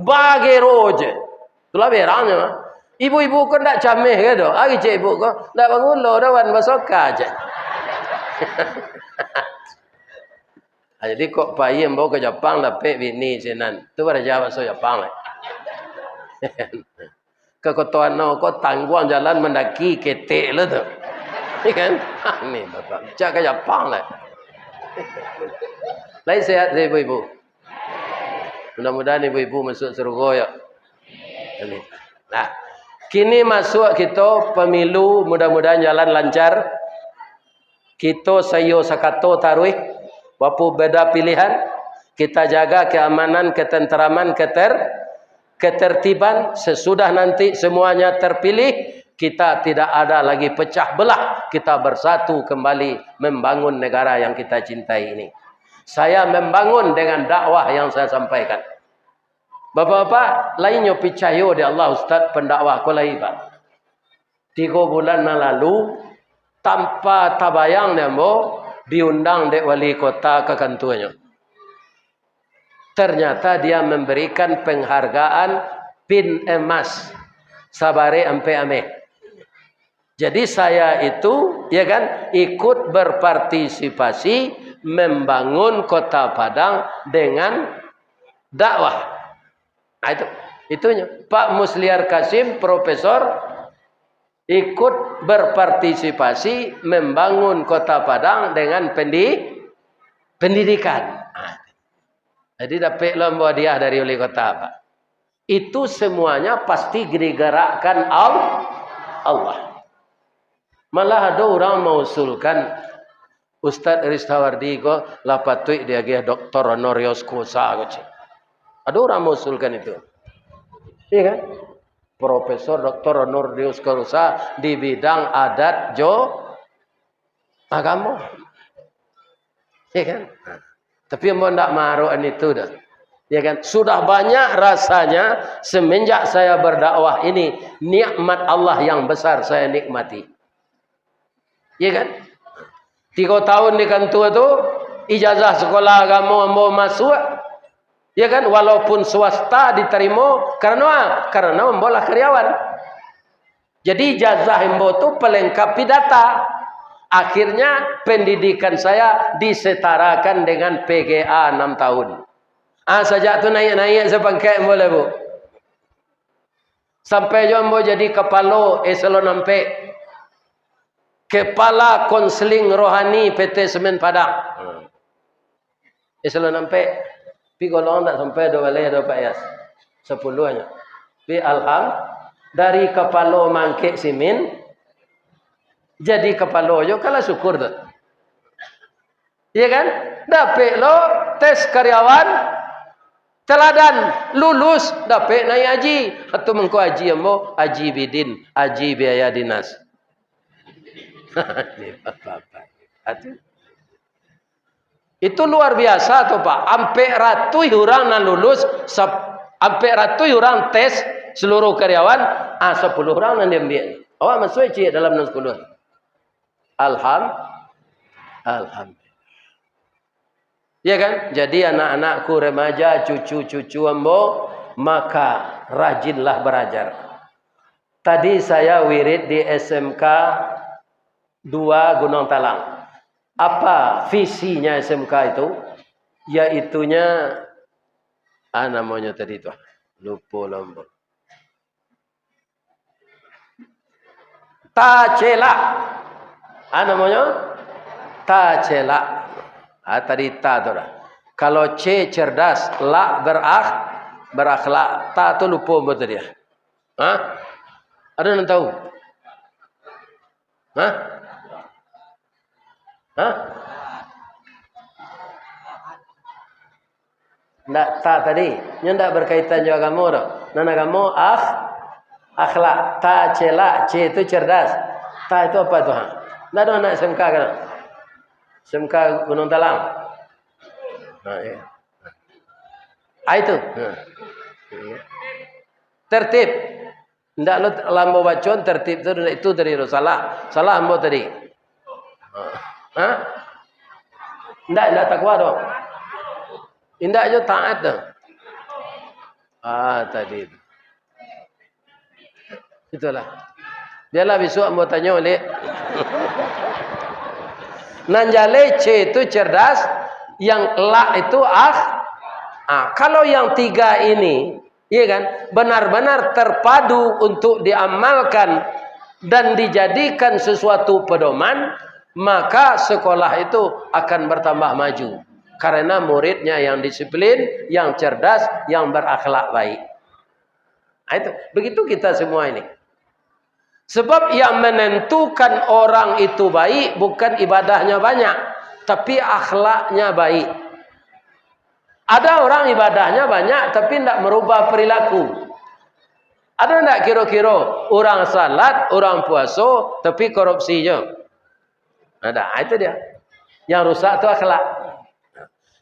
bagero je. Itulah berangnyo. Ibu-ibu ko ndak cameh ke do? Age cek ibu ko, ndak bangulo daun, basoka je. Ah, jadi kok pai ambo ka Japang dapek bini sinan. Tu baraja bahaso Japang lai. Ka Koto Anau ko tangguang jalan mandaki ketek lo tu. Iya kan? Ah, ni bapak. Cak ka Japang lai. Lai sehat ibu-ibu? Mudah-mudahan ibu-ibu masuk surga ya. Amin. Nah, kini masuk kito pemilu, mudah-mudahan jalan lancar. Kito saiyo sakato taruih, walaupun beda pilihan, kita jaga keamanan, ketenteraman, keter-, ketertiban. Sesudah nanti semuanya terpilih, kita tidak ada lagi pecah belah, kita bersatu kembali membangun negara yang kita cintai ini. Saya membangun dengan dakwah yang saya sampaikan. Bapak-bapak, lainyo picayo di Allah, Ustaz pendakwah ko lai, Pak. Tigo bulan nan lalu, tanpa tabayang dek ambo, diundang dek wali kota ka kantuanyo. Ternyata dia memberikan penghargaan pin emas sabarek ampek ameh. Jadi saya itu, ya kan, ikut berpartisipasi membangun Kota Padang dengan dakwah. Nah, itu, itunyo. Pak Musliar Kasim, profesor, ikut berpartisipasi membangun Kota Padang dengan pendi-, pendidikan. Nah, jadi dapek lo ambo hadiah dari wali kota, Pak. Itu semuanya pasti digerakkan Al-, Allah. Malah ado urang mausulkan, Ustaz Ristawardi ko lah patuik diagiah doktor honoris causa ko, cek. Ado urang mausulkan itu. Iya kan? Profesor, doktor honoris causa di bidang adat jo agamo. Ya kan? Tapi ambo ndak marokan itu dah. Ya kan? Sudah banyak rasanya semenjak saya berdakwah ini, nikmat Allah yang besar saya nikmati. Ya kan? Tigo tahun di kantua tu, ijazah sekolah agamo ambo masuak. Ya kan? Walaupun swasta ditarimo, karano, karano ambo lah karyawan. Jadi, ijazah ambo tu pelengkapi data. Akhirnya, pendidikan saya disetarakan dengan P G A enam tahun. Ah, sajak tu naiak-naiak sapangkek ambo lah, Bu. Sampai jo ambo jadi kapalo eselon ampek. Kepala Konseling Rohani P T Semen Padang. Hmm. Eselon ampek. Pi golongan tak sampai dua baleh, dua Pak Yas. Sapuluah nyo. Pi alham, dari kapalo mangkek simin, jadi kapalo jo, kalah syukur tu. Iya kan? Dapek lo tes karyawan, teladan, lulus, dapek naiak haji. Atau mangko haji ambo, haji bidin, haji biaya dinas. Ini bapak-bapak. Atu. Itu luar biasa tu, Pak. Ampek ratuih urang nan lulus, sap-, ampek ratuih urang tes seluruh karyawan, ah, sapuluah urang nan diambiak. Awak masuak ciek dalam nan sapuluah. Alham-, Alhamdulillah. Ya kan? Jadi anak-anakku remaja, cucu-cucu ambo, maka rajinlah barajar. Tadi saya wirid di S M K dua Gunung Talang. Apa visinya S M K itu? Yaitunya, ah, namonyo tadi tu, ah. Lupo lah ambo. Tacelak. Ah, namonyo? Tacelak. Ah, tadi ta tu lah. Kalau ce cerdas, lak berakh-, berakhlak. Ta tu lupo ambo tadi, ah. Hah? Ado nan tahu? Hah? Hah? Ndak, ta tadi. Nyo ndak berkaitan jo agamo doh. Nan agamo akh-, akhlak. Tacelak, ce tu cerdas. Ta itu apa tu, ha? Ndak ado anak S M K kan? S M K Gunung Talang. Ha, iya. Ah, itu. Ha. Iya. Tertib. Ndak lo, lah ambo bacoan tertib tu, itu tadi tu. Salah. Salah ambo tadi. Ha? Ndak, ndak takwa tu. Indak jo taat tu. Ah, tadi tu. Itulah. Biarlah bisuak ambo tanyo baliak. Nan jaleh ce itu cerdas, yang lak itu akh-, ah, kalau yang tiga ini, iya kan, benar-benar terpadu untuk diamalkan dan dijadikan sesuatu pedoman, maka sekolah itu akan bertambah maju. Karena muridnya yang disiplin, yang cerdas, yang berakhlak baik. Ah, itu. Begitu kita semua ini. Sebab yang menentukan orang itu baik bukan ibadahnya banyak, tapi akhlaknya baik. Ada orang ibadahnya banyak, tapi ndak merubah perilaku. Ada ndak kiro-kiro orang salat, orang puaso, tapi korupsi jo? Ada, ah, itu dia. Yang rusak tu akhlak.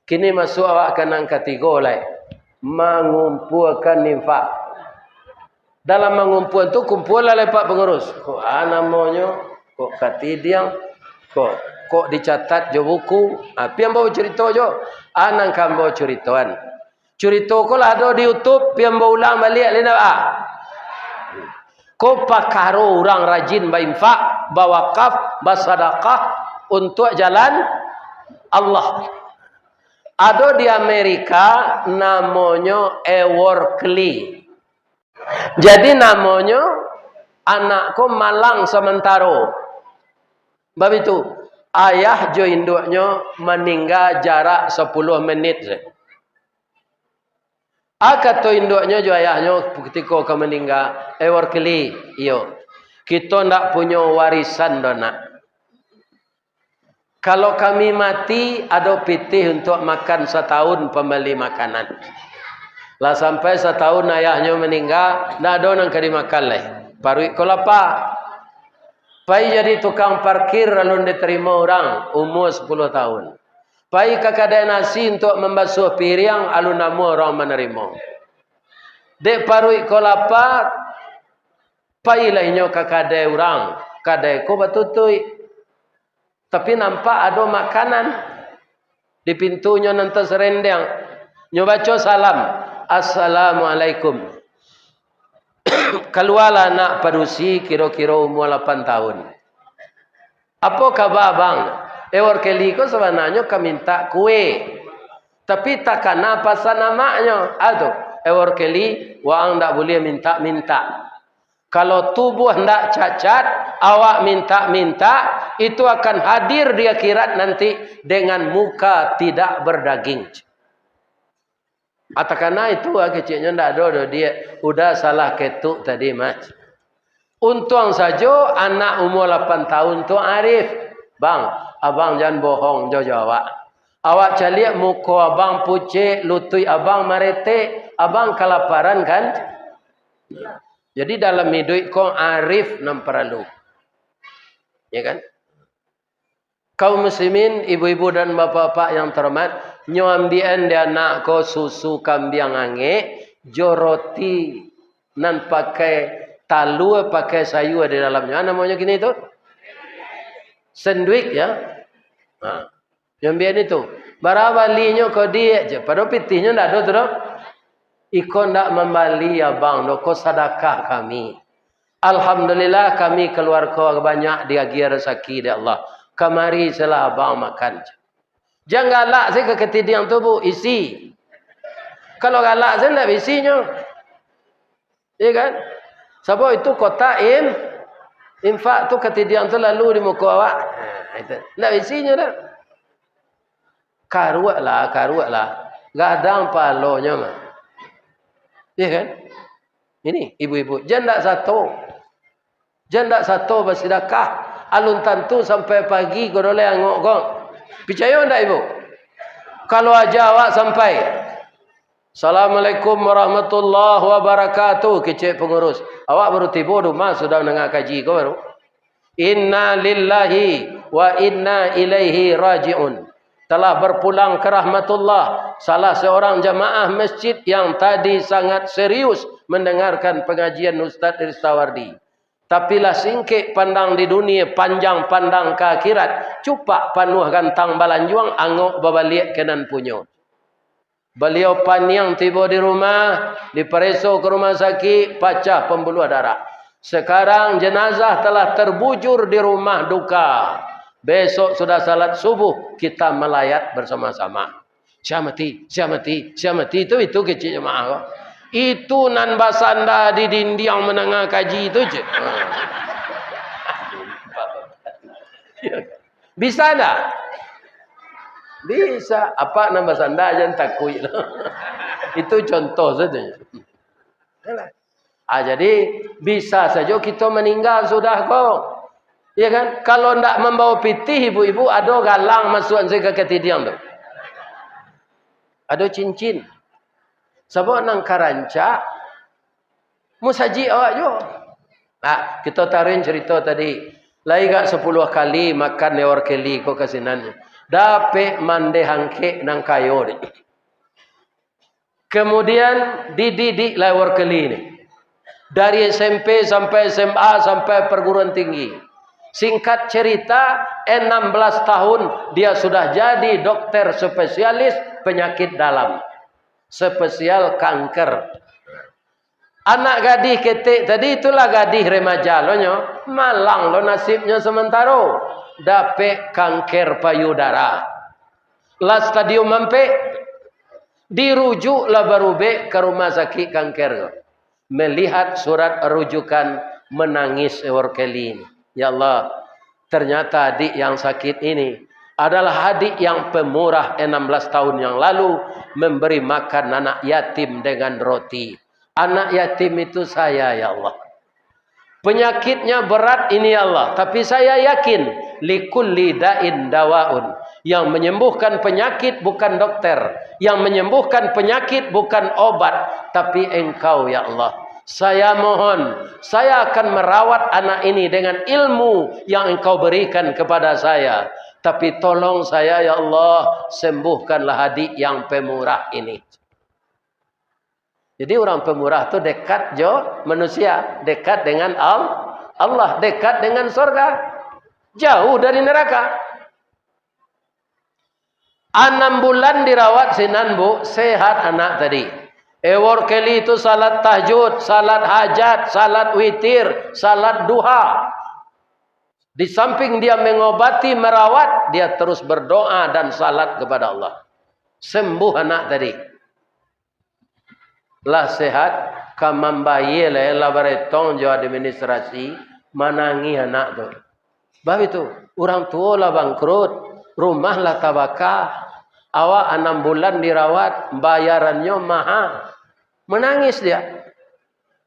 Kini masuak awak ka nan katigo lai. Mangumpuakan infak. Dalam mangumpuan tu, kumpualah lai pak pangurus. Kok a namonyo, kok katidiang, kok, kok dicatat jo buku. Ah, pi ambo carito jo. A nan ka ambo caritoan. Curito ko lah ado di YouTube, pi ambo ulang baliak lai ndak, ah. Ko pakaro urang rajin bainfak, bawakaf, basadakah untuak jalan Allah. Ado di Amerika namonyo Eworkly. Jadi namonyo anak ko malang samantaro. Bab itu, ayah jo induaknyo maningga jarak sapuluah menit sajo. A kato induaknyo jo ayahnyo kutiko ka maningga, "Eh, Workeli, iyo, kito ndak punyo warisan doh, Nak. Kalau kami mati, ado pitih untuak makan satahun pambali makanan." Lah sampai satahun ayahnyo maningga, ndak ado nan ka dimakan lai. Paruik ko lapa. Pai jadi tukang parkir alun ditarimo urang, umua sapuluah tahun. Pai ka kadai nasi untuak mambasuah piriang, alun namuah urang manarimo. Dek paruik ko lapa, pailah inyo ka kadai urang, kadai ko batutuik. Tapi nampak ado makanan di pintunyo nan tasarendeng. Nyo baco salam, "Assalamualaikum." Kalualah anak padusi kiro-kiro umua lapan tahun. "Apo kaba, Bang?" Ewor Kelly ko sabananyo ka mintak kue, tapi takana pasan amaknyo. Ah tu, Ewor Kelly, waang ndak buliah mintak-mintak. Kalau tubuah ndak cacat, awak mintak-mintak, itu akan hadir di akhirat nanti dengan muka tidak berdaging. Atakana itu, ah, keceknyo ndak ado doh, diak. Udah salah ketuk tadi, Mas. Untuang sajo anak umua lapan tahun tu arif. "Bang, abang jan bohong jo, jo awak. Awak caliak muko abang pucek, lutuik abang maretek, abang kalaparan kan?" Jadi dalam iduik ko arif nan paralu. Ya kan? Kaum muslimin, ibu-ibu dan bapak-bapak yang terhormat, nyo ambiakan di anak ko susu kambiang angek, jo roti nan pakai talua, pakai sayua di dalamnyo. Ah, namonyo kini tu? Sandwich, ya. Ha. Nyo ambiakan itu. Bara balinyo ko, diak, je. Padahal pitihnyo ndak ado tu doh. "Iko ndak mambali abang doh, ko sadakah kami. Alhamdulillah, kami kaluarga banyak diagiah rasaki dek Allah. Kamari sajolah abang makan." Jan galak se ka katidiang tu, Bu, isi. Kalau galak se ndak baisinyo. Iya kan? Sabab itu kotak in-, infak tu katidiang tu lalu di muko awak. Nah, itu. Ndak baisinyo dah. Karuak lah, karuak lah. Gadang palonyo mah. Iya kan? Ini, ibu-ibu, jan ndak sato. Jan ndak sato basidakah. Alun tantu sampai pagi ko doh lai angok ko. Picayo ndak, Ibu? Kalau aja awak sampai, "Assalamualaikum warahmatullahi wabarakatuh," kecek pangurus. Awak baru tibo di rumah, sudah mandanga kaji ko baru. "Inna lillahi wa inna ilaihi raji'un." Telah berpulang ke rahmatullah, salah seorang jamaah masjid yang tadi sangat serius mendengarkan pengajian Ustaz Ristawardi. Tapi lah singkek pandang di dunia, panjang pandang ka akhirat, cupak panuah gantang balanjuang, angok babaliak ka nan punyo. Baliau paniang tibo di rumah, dipareso ka rumah sakik, pacah pambuluah darah. Sekarang jenazah telah terbujur di rumah duka. Besok sudah salat subuh, kita malayat bersama-sama. Sia mati, sia mati, sia mati, itu, itu kecek jamaah ko. Itu nan basanda di dindiang mandanga kaji tu, cek. Bisa ndak? Bisa. Apak nan basanda jan takuik lah. Itu contoh sajo. Ah, jadi, bisa sajo kito maningga sudah ko. Iya kan? Kalau ndak mambawa pitih, ibu-ibu, ado galang masuak se ka katidiang tu. Ado cincin. Sabab nan ka rancak, musajik awak juo. Nah, kito taruih carito tadi. Lai gak sapuluah kali makan Ewor Kelly ko ka sinan. Dapek mandeh angkek nan kayo dek. Kemudian dididik lah Ewor Kelly ni. Dari S M P sampai S M A, sampai perguruan tinggi. Singkat cerita, enam belas tahun dia sudah jadi dokter spesialis penyakit dalam. Spesial kanker. Anak gadih ketek tadi, itulah gadih remaja lo nyo. Malang lo nasibnyo samantaro. Dapek kanker payudara. Lah stadium ampek, dirujuk lah barubek ka rumah sakik kanker tu. Melihat surat rujukan, manangih Ewor Kelly ni. Ya Allah, ternyata adik yang sakit ini adalah adik yang pemurah enam belas tahun yang lalu memberi makan anak yatim dengan roti. Anak yatim itu saya, ya Allah. Penyakitnya berat ini, ya Allah, tapi saya yakin, "Likulli da'in dawaun." Yang menyembuhkan penyakit bukan dokter, yang menyembuhkan penyakit bukan obat, tapi Engkau, ya Allah. Saya mohon, saya akan merawat anak ini dengan ilmu yang Engkau berikan kepada saya. Tapi tolong saya, ya Allah, sembuhkanlah adik yang pemurah ini. Jadi, urang pemurah tu dekat jo manusia, dekat dengan Al-, Allah, dekat dengan sorga, jauh dari neraka. Anam bulan dirawat sinan, Bu, sehat anak tadi. Ewor Kelly itu salat tahajud, salat hajat, salat witir, salat duha. Di samping dia mengobati, merawat, dia terus berdoa dan salat kepada Allah. Sembuh anak tadi. Lah sehat, ka mambayie lai, lah baretong jo administrasi, manangih anak tu. Bab itu, urang tuo lah bangkrut, rumah lah tabaka, awak anam bulan dirawat, bayarannyo maha. Manangih dia.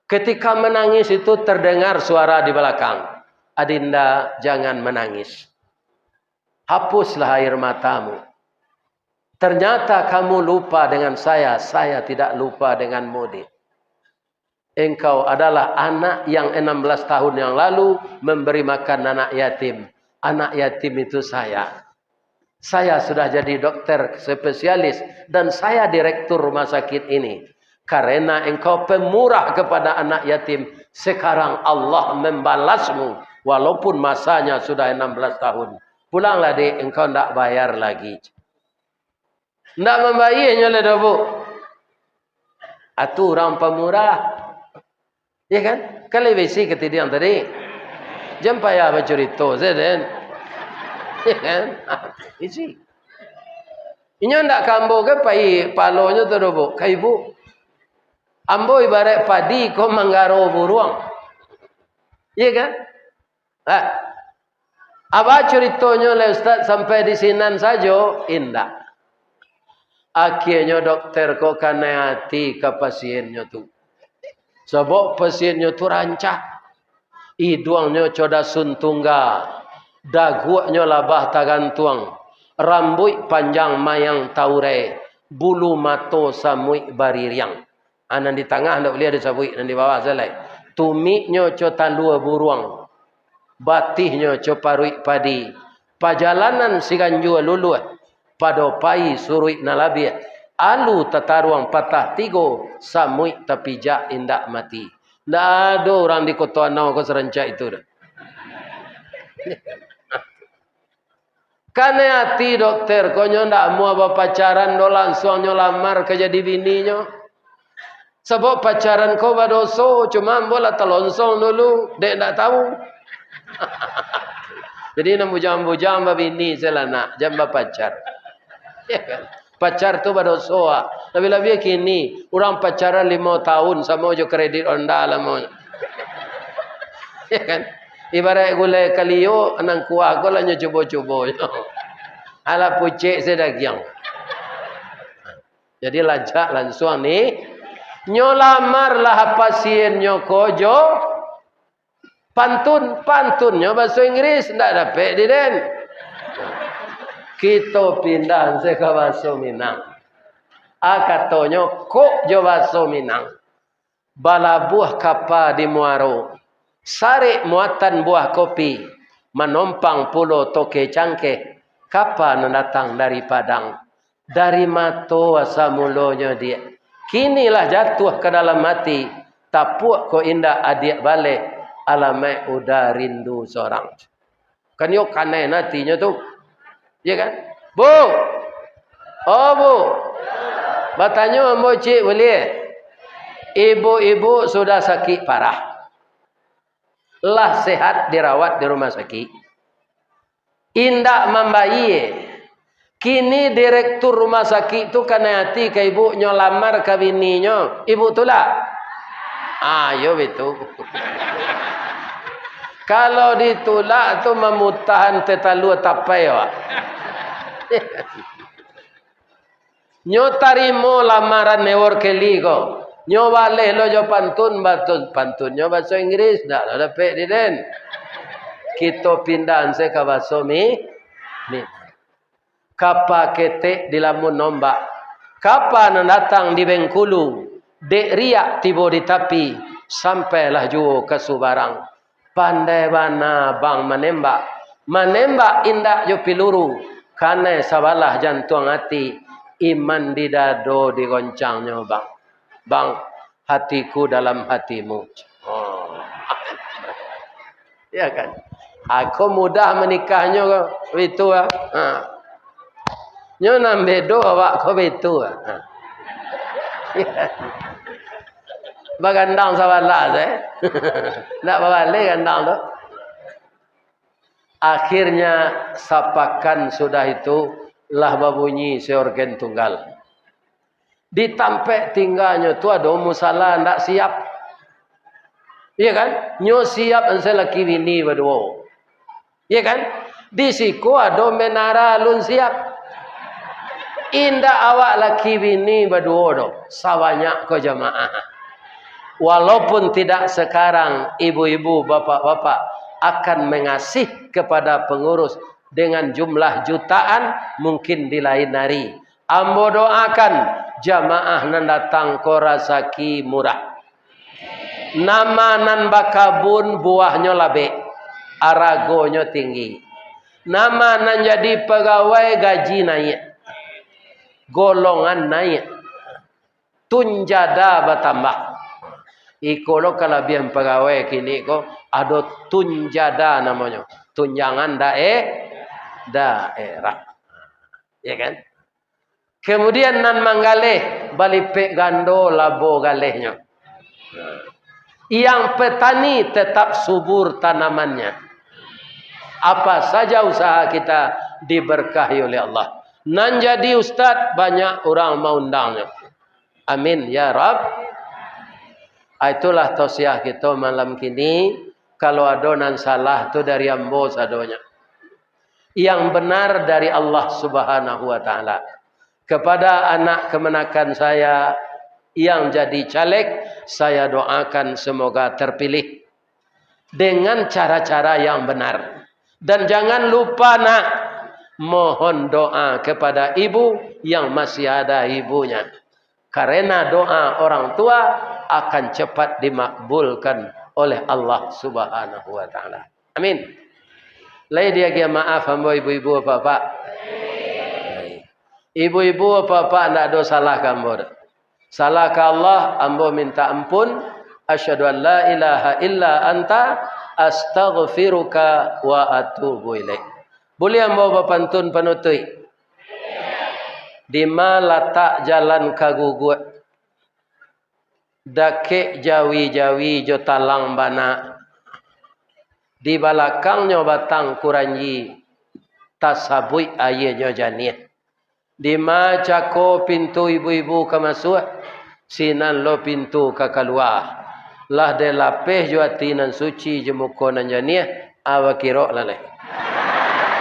Ketika manangih itu, terdengar suara di balakang, "Adinda, jangan manangih. Hapuslah air matamu. Ternyata kamu lupa dengan saya, saya tidak lupa denganmu, Dik. Engkau adalah anak yang enam belas tahun yang lalu memberi makan anak yatim. Anak yatim itu saya. Saya sudah jadi dokter spesialis dan saya direktur rumah sakit ini. Karena engkau pemurah kepada anak yatim, sekarang Allah membalasmu, walaupun masanya sudah enam belas tahun. Pulanglah, Dik, engkau ndak bayar lagi." Ndak mambayie nyo lai doh, Bu. Atu urang pamurah. Ya kan? Kan lai bisi katidiang tadi. Jan payah bacurito sajo, den. Ya kan? Bisi. Inyo ndak ka ambo ka pai palonyo tu doh, Bu. Ka ibu. Ambo ibarat padi ko manggaro buruang. Ya kan? Ha. Aba curitonyo lai, Ustaz, sampai di sinan sajo? Indak. Akhianyo dokter ko kanai ati ka pasiennyo tu. Sabab pasiennyo tu rancak. Iduangnyo co dasun tungga, daguaknyo labah tagantuang, rambuik panjang mayang taurai, bulu mato samuik baririang. Ah, nan di tangah ndak buliah disabuik, nan di bawah sajo lai. Tumiknyo co talua buruang, batihnyo co paruik padi. Pajalanan siganjua luluah, pado pai suruik nan labiah. Alu tataruang patah tigo, samuik tapijak indak mati. Ndak ado urang di Koto Anau ko sarancak itu doh. Kanai ati dokter ko, nyo ndak amuah bapacaran doh, lansuang nyo lamar ka jadi bininyo. Sabab pacaran ko badoso, cuma ambo lah talonsong dulu, dek ndak tahu. Jadi, nan bujang-bujang babini sajolah nak, jan bapacar. Ya kan? Pacar tu badoso, ah. Labiah-labiah kini, urang pacaran limo tahun samo jo kredit Honda lamonyo. Ya kan? Ibarat gulai kalio, nan kuah ko lah nyo cubo-cubo. Alah pucek se dagiang. Jadi, lacak lansuang ni, nyo lamarlah pasiennyo ko jo pantun, pantunnyo baso Inggris, ndak dapek di den. Kito pindah se ka baso Minang. Ah, katonyo kok jo baso Minang. Balabuah kapa di muaro, sarek muatan buah kopi, manompang pulo toke cangkeh, kapa nan datang dari Padang. Dari mato asa mulonyo, Diak. Kini lah jatuah ka dalam ati, tapuak ko indak adiak baleh, alamaik uda rindu sorang. Kan iyo kanai atinyo tu. Iya kan? Bu! Oh, Bu! Batanyo ambo ciek buliah? Ibu-ibu sudah sakik parah. Lah sehat dirawat di rumah sakik. Indak mambayie. Kini direktur rumah sakik tu kanai ati ka ibu, nyo lamar ka bininyo, ibu tulak? Ah, iyo bitu. Kalau ditulak tu mamutahan tetalua tapai awak. Nyo tarimo lamaran Ewor Kelly ko. Nyo baleh lo jo pantun, batun, pantunnyo baso Inggris, ndak lo dapek di den. Kito pindahan se ka baso Mi-, Mi-, kapa ketek dilamun ombak, kapa nan datang di Bengkulu, dek riak tibo di tapi, sampailah juo ka subarang. Pandai bana bang manembak. Manembak indak jo piluru, kanai sabalah jantuang ati, iman di dado digoncangnyo, bang. Bang, hatiku dalam hatimu. Oh. Ya kan? Ako mudah manikahnyo ko, itu, ah. Ha. Nyo nan bedo awak ko baitu. Ha. Bagandang sabalah se. Ndak babaleh gandang tu. Akhirnya, sapakan sudah itu, lah babunyi seorgen tunggal. Di tampek tingganyo tu ado musala ndak siap. Iya kan? Nyo siap ensai laki bini baduo. Iya kan? Di siko ado menara alun siap. Indak awak laki bini baduo doh, sabanyak ko jamaah. Walaupun tidak sekarang ibu-ibu, bapak-bapak akan mengasih kepada pengurus dengan jumlah jutaan, mungkin di lain hari. Ambo doakan jamaah nan datang ko rasaki murah. Nama nan bakabun buahnyo labek, aragonyo tinggi. Nama nan jadi pagawai gaji naiak, golongan naiak, tunjada batambah. Iko lo kalabiahan pagawai kini ko, ado tunjada namonyo, tunjangan dae-, daerah. Ya kan? Kemudian nan manggaleh, balipek gando labo galehnyo. Yang petani tetap subur tanamannya. Apa saja usaha kita diberkahi oleh Allah. Nan jadi ustaz, banyak urang maundangnyo. Amin, ya Rabb. Ah, itulah tausiah kito malam kini. Kalau ado nan salah tu dari ambo sadonyo. Yang benar dari Allah Subhanahu wa Ta'ala. Kepada anak kemenakan saya yang jadi caleg, saya doakan semoga terpilih dengan cara-cara yang benar. Dan jangan lupa, nak, mohon doa kepada ibu yang masih ada ibunya. Karena doa orang tua akan cepat dimakbulkan oleh Allah Subhanahu wa Ta'ala. Amin. Lai diagiah maaf ambo, ibu-ibu, bapak-bapak? Ibu-ibu, bapak-bapak, ndak ado salah ka ambo doh. Salah ka Allah, ambo minta ampun. Asyhadu an la ilaha illa anta, astaghfiruka wa atubu ilaik. Buliah ambo bapantun panutuik? Dima latak jalan ka guguak, dakek jawi-jawi jo talang bana. Di balakangnyo batang kuranji, tasabuik aianyo janiah. Dima cako pintu ibu-ibu ka masuak, sinan lo pintu ka kalua. Lah dilapeh jo ati nan suci jo muko nan janiah, a bakirok lalai.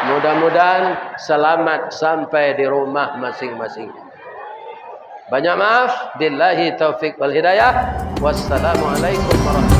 Mudah-mudahan salamat sampai di rumah masing-masing. Banyak maaf. Billahi taufik wal hidayah. Wassalamualaikum warahmatullahi